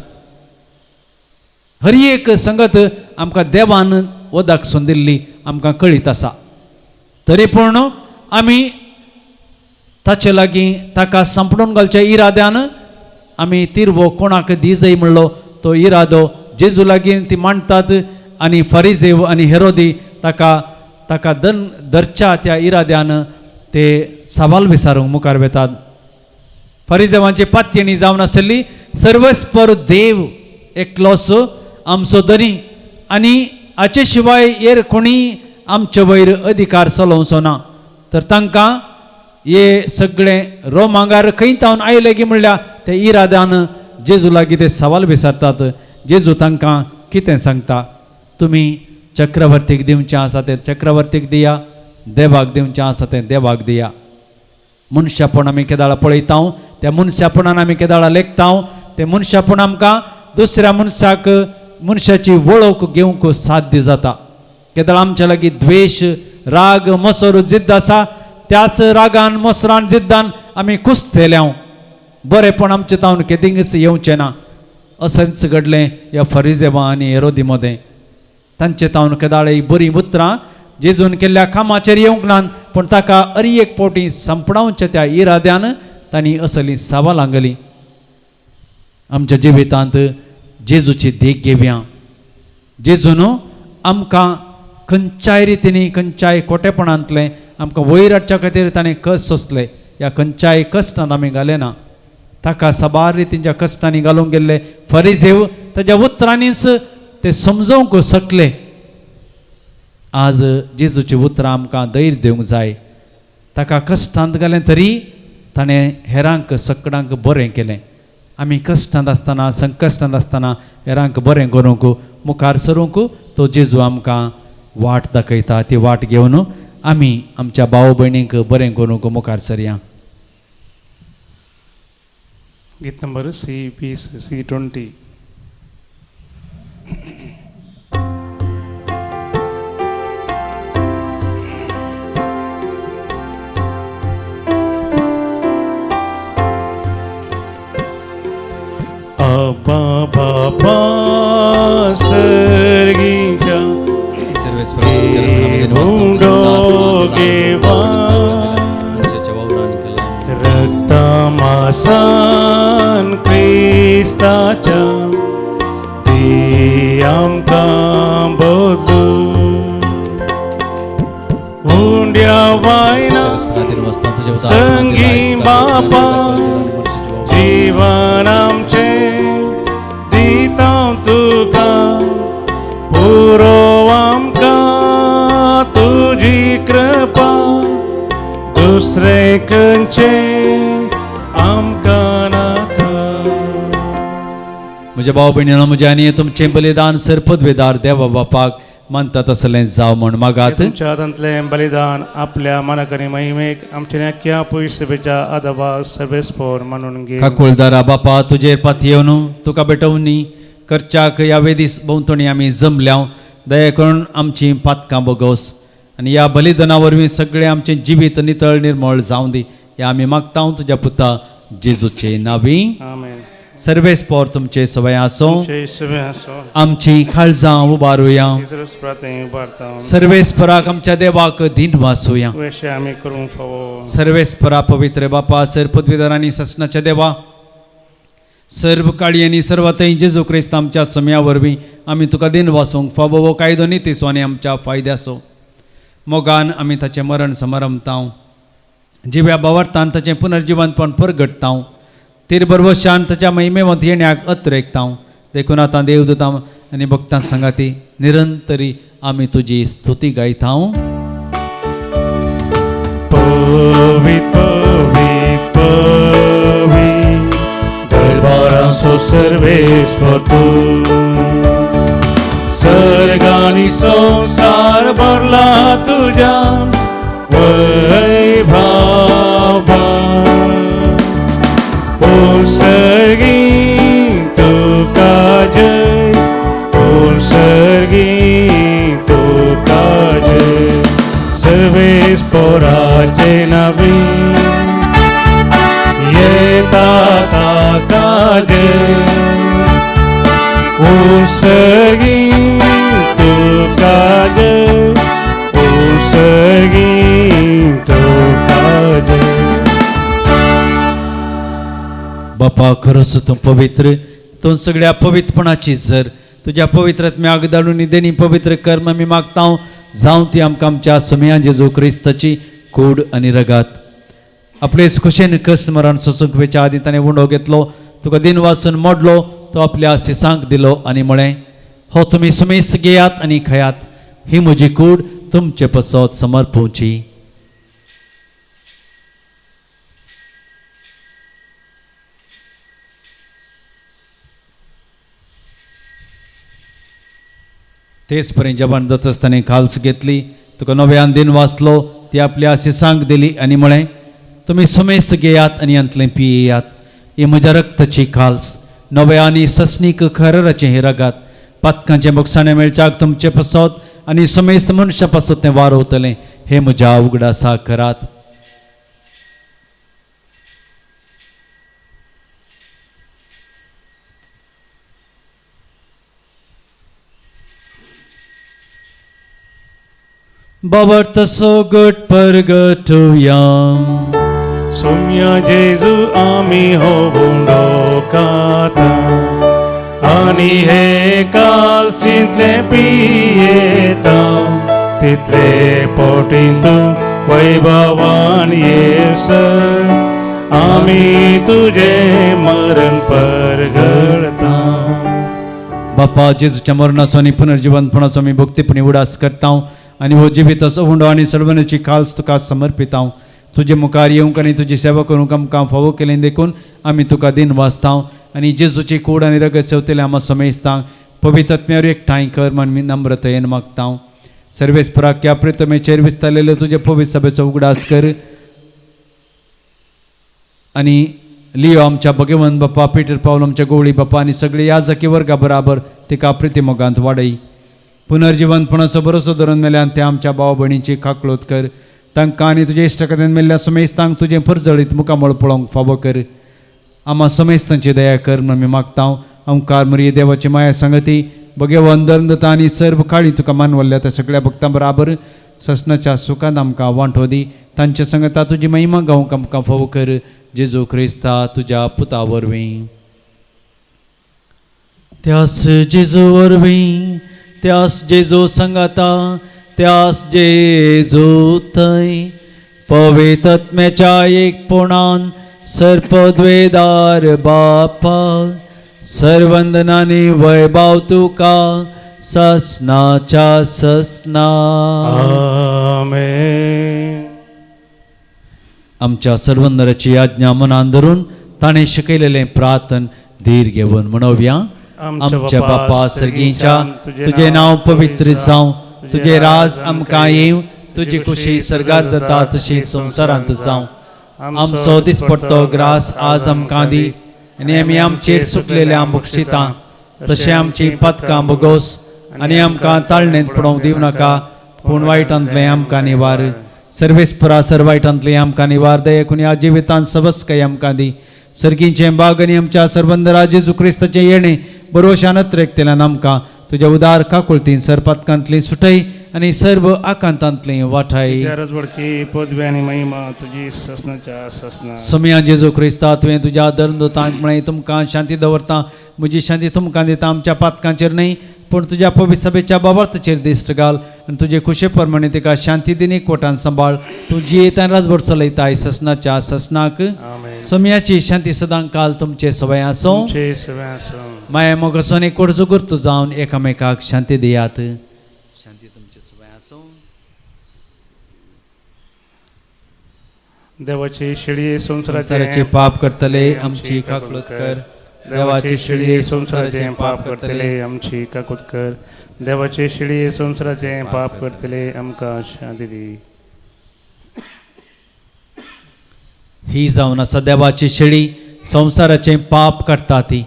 [SPEAKER 1] हर एक संगत आमकां देवान वदाक सोंदिल्ली आमकां कळीत आसा, तरी पूण आमी ताचे लागीं ताका सांपडून घालच्या इराद्यान आमी तिरवो कोणाक दिजय म्हणलो तो इरादो जेजू लागीं ती मांडटात आनी फरिजेव आनी हेरोदी ताका ताका दन धरच्या त्या इराद्यान ते सवाल विचारूंक मुखार वेतात. फरिजेवांची पातयेणी जावन आसली सर्वस्पर देव एकलोच आमचो धनी आनी हाचे शिवाय हेर कोणी आमचे वयर अधिकार चलोवचो ना. तर तांकां हे सगळें रोमांगार खंय तावन आयले की म्हणल्यार ते इराद्यान जेजू लागीं ते सवाल विचारतात. जेजू तांकां कितें सांगता, तुमी चक्रवर्तीक दिवचें आसा तें चक्रवर्तीक दिया, देवाक दिवचें आसा तें देवाक दिया. मनशापण आमी केदाळा पळयता, त्या मनशापणान आमी केदाळा लेखता, ते मनशापण आमकां दुसऱ्या मनशाक मनशाची वळख घेवंक साध्य जाता. केदाळ आमच्या लागीं द्वेश, राग, मसर, जिद्द आसा, त्याच रागान, मसरान, जिद्दान आमी कुसतेल्या, बरेंपण आमचें तावन केदिंगच येवचें ना. अशेंच घडलें ह्या फरिजेवा आनी हेरोदी मदें. तांचे तावन केदाळे बरीं उतरां जेजून केल्ल्या कामाचेर येवंक नात, पूण ताका अरी एक फावटी सांपडावच्या त्या इराद्यान तांणी असलीं सवालां घालीं. आमच्या जिवितांत जेजूची देख घेवया. जेजून आमकां खंयच्याय रितीनी खंयच्याय खोटेपणांतलें आमकां वयर हाडच्या खातीर ताणें कश्ट सोंसले. ह्या खंयच्याय कश्टांत आमी घाले ना. ताका साबार रितींच्या कश्टांनी घालूंक गेल्ले फरिजेव ताज्या उतरांनीच ते समजोवंक शकले. आज जेजूची उतरां आमकां धैर्य दिवंक जाय. ताका कश्टांत घालें तरी ताणें हेरांक सकडांक बरें केलें. आमी कश्टांत आसतना, संकश्टांत आसतना हेरांक बरें करूंक मुखार सरूंक तो जेजू आमकां वाट दाखयता. ती वाट घेवन आमी आमच्या भाव भयणींक बरें करूंक मुखार सरया.
[SPEAKER 2] गीत नंबर C20 C20. अब्बा बाबा सर्गीच्या रक्तमासान क्रिस्ताच्या ती आमकां बदलू उंड्या वायना संगी बापा जीवन आमचें दिता तुका पुरो आमकां तुजी कृपा दुसरे खंयचे आमकां नाका.
[SPEAKER 1] म्हज्या भाव भयणीनो, म्हज्या आनी तुमचें बलिदान सर पदवेदार देवा बापाक मानता तसलें जावं म्हूण मागात.
[SPEAKER 2] तुमच्या हातांतलें बलिदान आपल्या मनाक आनी महिमेक आमच्या न्याक्या पयसुपेच्या आदाबा सर्वेस्पोर मानून घे.
[SPEAKER 1] काकुळदारा बापा, तुजेर पातयेवन तुका भेटोवनी करच्याक ह्या वेदीस भोंवतणी आमी जमल्या, दया करून आमची पातकां बोगोस आनी ह्या बलिदाना वरवीं सगळें आमचें जिवीत नितळ निर्मळ जावं दी. ह्या आमी मागता तुज्या पुता जेजूचे नांवी.
[SPEAKER 2] आमेन.
[SPEAKER 1] सर्वेस्पोर तुमचे सवय आसूं. आमची काळजां उबारुया. सर्वेस्पराक आमच्या देवाक दिन वासूया. सर्वेस्परा पवित्र बापा, सर पदवीधर आनी ससनाच्या देवा, सर्व काळी आनी सर्व थंय जेजू क्रिस्त आमच्या सम्या वरवीं आमी तुका दिन वासूंक फावो हो कायदो नितीचो आनी आमच्या फायद्याचो. मोगान आमी ताचें मरण समारंभतांव, जिव्या बावरतान ताचें पुनर्जिवनपण परगटतांव, तेर बरवशान ताच्या महिमेवंत येण्याक अत्रेकतांव. देखून आतां देवदूतां आनी भक्तां सांगाती निरंतरी आमी तुजी स्तुती गायतांव.
[SPEAKER 2] पवित पवित पवित दरबारांचो सर्वेस्पर तूं, सर्ग आनी संवसार भरला तुज्या वैभवान. ओ सर्गी तुका जय, ओ सर्गी तुका जय, सर्वेस्पराचे नावी येता ताका जय. ओ सर्गी तुका जय, ओ सर्गी तुका जय.
[SPEAKER 1] बापा खरोच तूं पवित्र, तूं सगळ्या पवित्रपणाची जर तुज्या पवित्र आत्म्याक धाडून देणी पवित्र कर्म आमी मागता, जावं ती आमकां आमच्या समयान जेजू क्रिस्ताची कूड आनी रगात. आपले खुशेन कश्ट मरण सोसूंक वेच्या आदी ताणें उंडो घेतलो, तुका दिन वाचून मोडलो, तो आपल्या शिसांक दिलो आनी म्हळें, हो तुमी सुमेस घेयात आनी खायात, ही म्हजी कूड तुमचे पसत समर्पुची. तेच परी जेवण जाता आसतना खाल्स घेतली, तुका नव्यान दिन वाचलो, ती आपल्या शिसांक दिली आनी म्हळें, तुमी सुमेस घेयात आनी हांतलें पियेयात, ही म्हज्या रक्ताची खाल्स, नव्या आनी सस्नीक खरराचें हें रगात, पातकांचें बोगसाणें मेळच्याक तुमचे पसत आनी समेस्त मनशां पासत तें वारवतलें, हें म्हज्या उगडासा करात. बाबर तसो गट परगटुया.
[SPEAKER 2] सोम्या जेजू आमी हो उंडो खाता आनी हे कालसींतले पियेता, तितले पोटीं तूं वैभवान येसर आमी तुजें मरण परगडता.
[SPEAKER 1] बापा जेजूच्या मरणाचो आनी पुनर्जिवनपणाचो आमी भक्तीपणी उडास करता आनी हो जिवीत असो उंडो आनी सर्वनाची खाल्स तुका समर्पितांव. तुजे मुखार येवंक आनी तुजी सेवा करूंक आमकां फावो केलें देखून आमी तुका दिन वाचता आनी जेजूची कूड आनी रगत सेवतले आमा समेस्तांक पवित्र आत्म्यावर एकठांय कर म्हण आमी नम्रतयेन मागता. सर्वेस्पराक ह्या प्रितमेचेर विस्तारलेले तुजे पवित्र सभेचो उगडास कर आनी लियो आमच्या भगवंत बाप्पा, पिटर पावल आमच्या गोवळी बाप्पा आनी सगळे याजकी वर्गा बराबर तिका प्रितीमोगांत वाडय. पुनर्जिवनपणाचो भरोसो धरून मेल्यान ते आमच्या भाव भयणीची काकळूत कर, तांकां आनी तुजे इश्टकथेन मेल्ल्या सुमेस्तांक तुजें परजळीत मुखामळ पळोवंक फावो कर. आमा समेस्तांची दया कर म्हण आमी मागता. ओंकार मरिये देवाची माया सांगती भगवंत दंदता आनी सर्व काळी तुका मानवल्ल्या त्या सगळ्या भक्तां बराबर ससनाच्या सुखांत आमकां वांटो दी. तांच्या संगता तुजी महिमा गावंक आमकां फावो कर, जेजू क्रिस्ता तुज्या पुता वरवीं. त्यास जेजू वरवीं, त्यास जेजू संगता, त्यास जेजू थंय पवित्र आत्म्याच्या एकपणान सर्पद्वेदार बापा सर्वंदनानी वैभव तुका ससनाच्या ससना.
[SPEAKER 2] आमेन.
[SPEAKER 1] आमच्या सर्वंदराची आज्ञा मनान धरून ताणें शिकयलेलें प्रार्थन धीर घेवन म्हणोवया. आमच्या बापा सर्गीच्या, तुजें नांव पवित्र जावं, तुजें राज आमकां येवं, तुजी खुशी सर्गार जाता तशी संवसारांत जावं. आमचो दिसपडतो ग्रास आज आमकां दी आनी आमी आमचेर सुकलेल्या बक्षिता तशें आमची पातकां भोगोस आनी आमकां ताळणेंत पडोवंक दिवं नाका, पूण वायटांतलें आमकां निवार. सर्वेस्परा सर वायटांतलें आमकां निवार. दयेकून ह्या जिवितांत सवस्काय आमकां दी. सर्गीचें बाग आनी आमच्या सर्वंदरा जेजू क्रिस्ताचें येणें बरोशान अत्रेकतेल्यान आमकां तुज्या उदार काकुळतीन सरपातकांतली सुटय आनी सर्व आकांतांतली वाठाय.
[SPEAKER 2] रजवडकी पदवी आनी महिमा तुजी ससनाच्या ससना.
[SPEAKER 1] सोमया जेजू क्रिस्ता, तुवें तुज्या धर्मदूतांक म्हळें, तुमकां शांती दवरता, म्हजी शांती तुमकां दिता. आमच्या पातकांचेर न्हय पूण तुज्या पवित्र सभेच्या बाबार्थाचेर दिश्ट घाल आनी तुजे खुशे प्रमाणे तिका शांती दिनी कोटान सांबाळ. तूं जियेता आनी राजभर चलयताय ससनाच्या ससनाक.
[SPEAKER 2] आमेन.
[SPEAKER 1] सोमयाची शांती सदां काल तुमचे सवय आसूं.
[SPEAKER 2] तुमचे सवय आसूं.
[SPEAKER 1] माया मोगासून एक कोडसो गुर्तू जावन एकामेकाक शांती दियात. शांती तुमचे सवय आसूं.
[SPEAKER 2] देवाची शेळी
[SPEAKER 1] संवसाराचे
[SPEAKER 2] संवसाराचे
[SPEAKER 1] पाप करतले आमची काकलूत कर.
[SPEAKER 2] देवाची शेळी संवसाराचे पाप करतले आमची काकूत कर. देवाची शेळी संवसाराचे पाप करतले आमकां शांती दी.
[SPEAKER 1] ही जावन आसा देवाची शेळी, संवसाराचें पाप काडटा ती.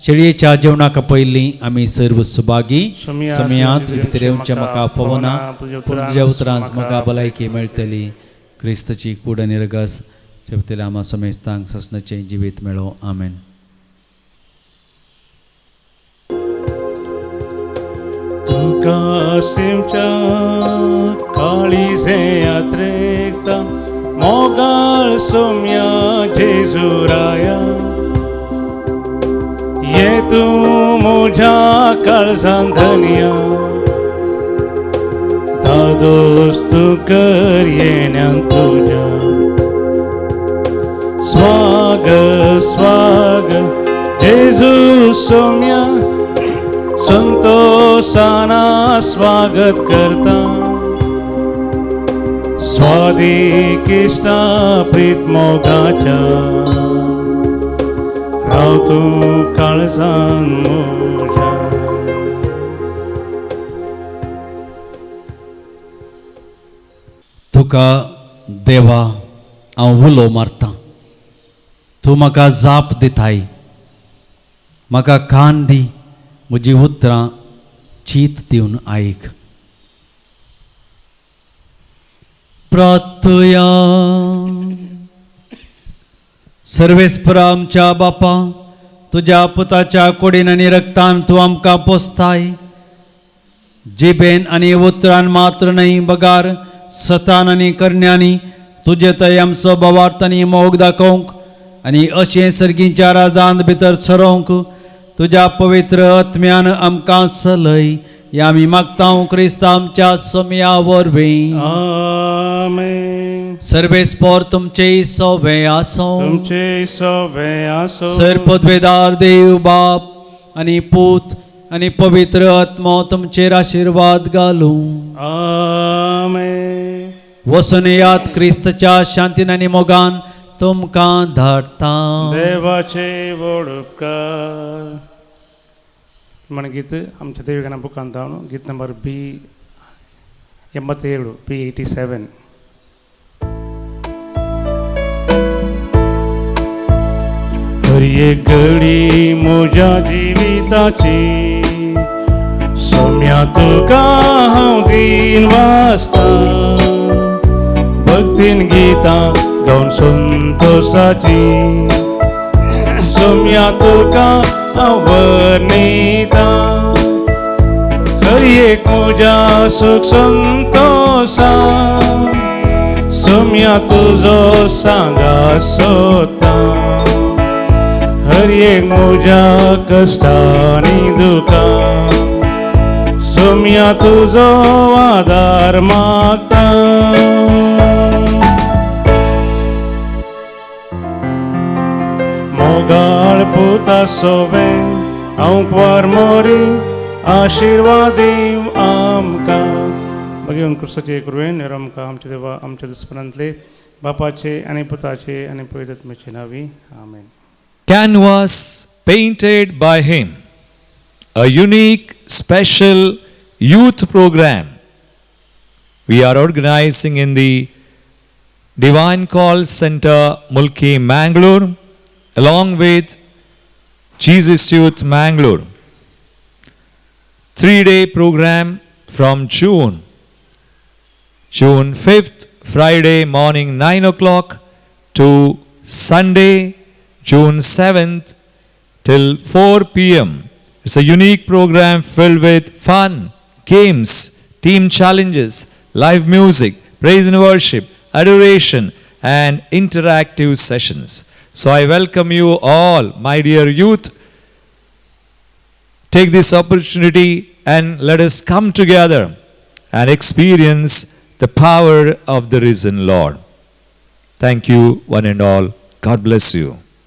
[SPEAKER 1] शेळयेच्या जेवणाक पयलीं आमी सर्व सुभागी. सोमया, तुजे भितर येवचें म्हाका फावना, पूण तुज्या उतरांच म्हाका भलायकी मेळटली. क्रिस्तची कूड आनी रगस सेवतल्या आमा समेस्तांक ससनाचें जिवीत मेळो. आमेन.
[SPEAKER 2] तुका सेवच्या काळीजे यात्रेकता मोगाळ सोम्या जेजुराया, ये तूं म्हज्या काळजान धनया, दादोस तूं कर येण्यान तुज्या. स्वागत स्वागत जेजू सोम्या, संतोषाना स्वागत करता. स्वादिकिश्टा प्रीत मोगाच्या, राव तूं काळजान म्हज्या.
[SPEAKER 1] तुका देवा हांव उलो मारतां, तूं म्हाका जाप दिताय. म्हाका कान दी, म्हजी उतरां चीत दिवन आयक. प्रार्थया. सर्वेस्परा आमच्या बापा, तुज्या पुताच्या कुडीन आनी रक्तान तूं आमकां पोसताय. जिबेन आनी उतरान मात्र न्हय बगार सतान आनी करण्यांनी तुजे थंय आमचो भावार्थ आनी मोग दाखोवंक आनी अशें सर्गीच्या राजांत भितर सरोवंक तुज्या पवित्र आत्म्यान आमकां सलय. ह्या आमी मागता क्रिस्त आमच्या सोमया वरवीं.
[SPEAKER 2] आमेन.
[SPEAKER 1] सर्वेस्पोर तुमचे सोवे आसूं.
[SPEAKER 2] तुमचे सोवे आसूं.
[SPEAKER 1] सर पदवेदार देव बाप आनी पूत आनी पवित्र आत्मो तुमचेर आशिर्वाद घालूं.
[SPEAKER 2] आमेन.
[SPEAKER 1] वचून येयात, क्रिस्तच्या शांतीन आनी मोगान तुमकां धाडटा.
[SPEAKER 2] देवाचे व्हड उपकार. म्हण गीत आमच्या देवीगाना बुकांत जावन गीत नंबर बी 87, बी 87. हर एक घडी म्हज्या जिविताची सोम्या तुका हांव दीन वाचता, भक्तीन गितां गावन संतोषाची सोम्या तुका हांव वर्णिता. हर एक म्हज्या सुख संतोषा सोम्या तुजो सांगा सोता. हर एक म्हज्या कश्टांनी दुखां सोम्या तुजो आदार मागता. मोगाळ पुता सोवे हांव क्वार मोरी आशिर्वाद आमकां. भगीवन क्रिस्ताचे कृपेन आमकां आमच्या देवा आमच्या दुस्पनांतले बापाचे आनी पुताचे आनी पवित्र आत्म्याचे नांवी. आमेन.
[SPEAKER 6] Canvas painted by him, a unique special youth program we are organizing in the Divine Call Center, Mulki, Mangalore, along with Jesus Youth Mangalore. 3-day program from June 5th, Friday morning 9 o'clock to Sunday, June 7th till 4 p.m. It's a unique program filled with fun, games, team challenges, live music, praise and worship, adoration, and interactive sessions. So I welcome you all, my dear youth. Take this opportunity and let us come together and experience the power of the risen Lord. Thank you, one and all. God bless you.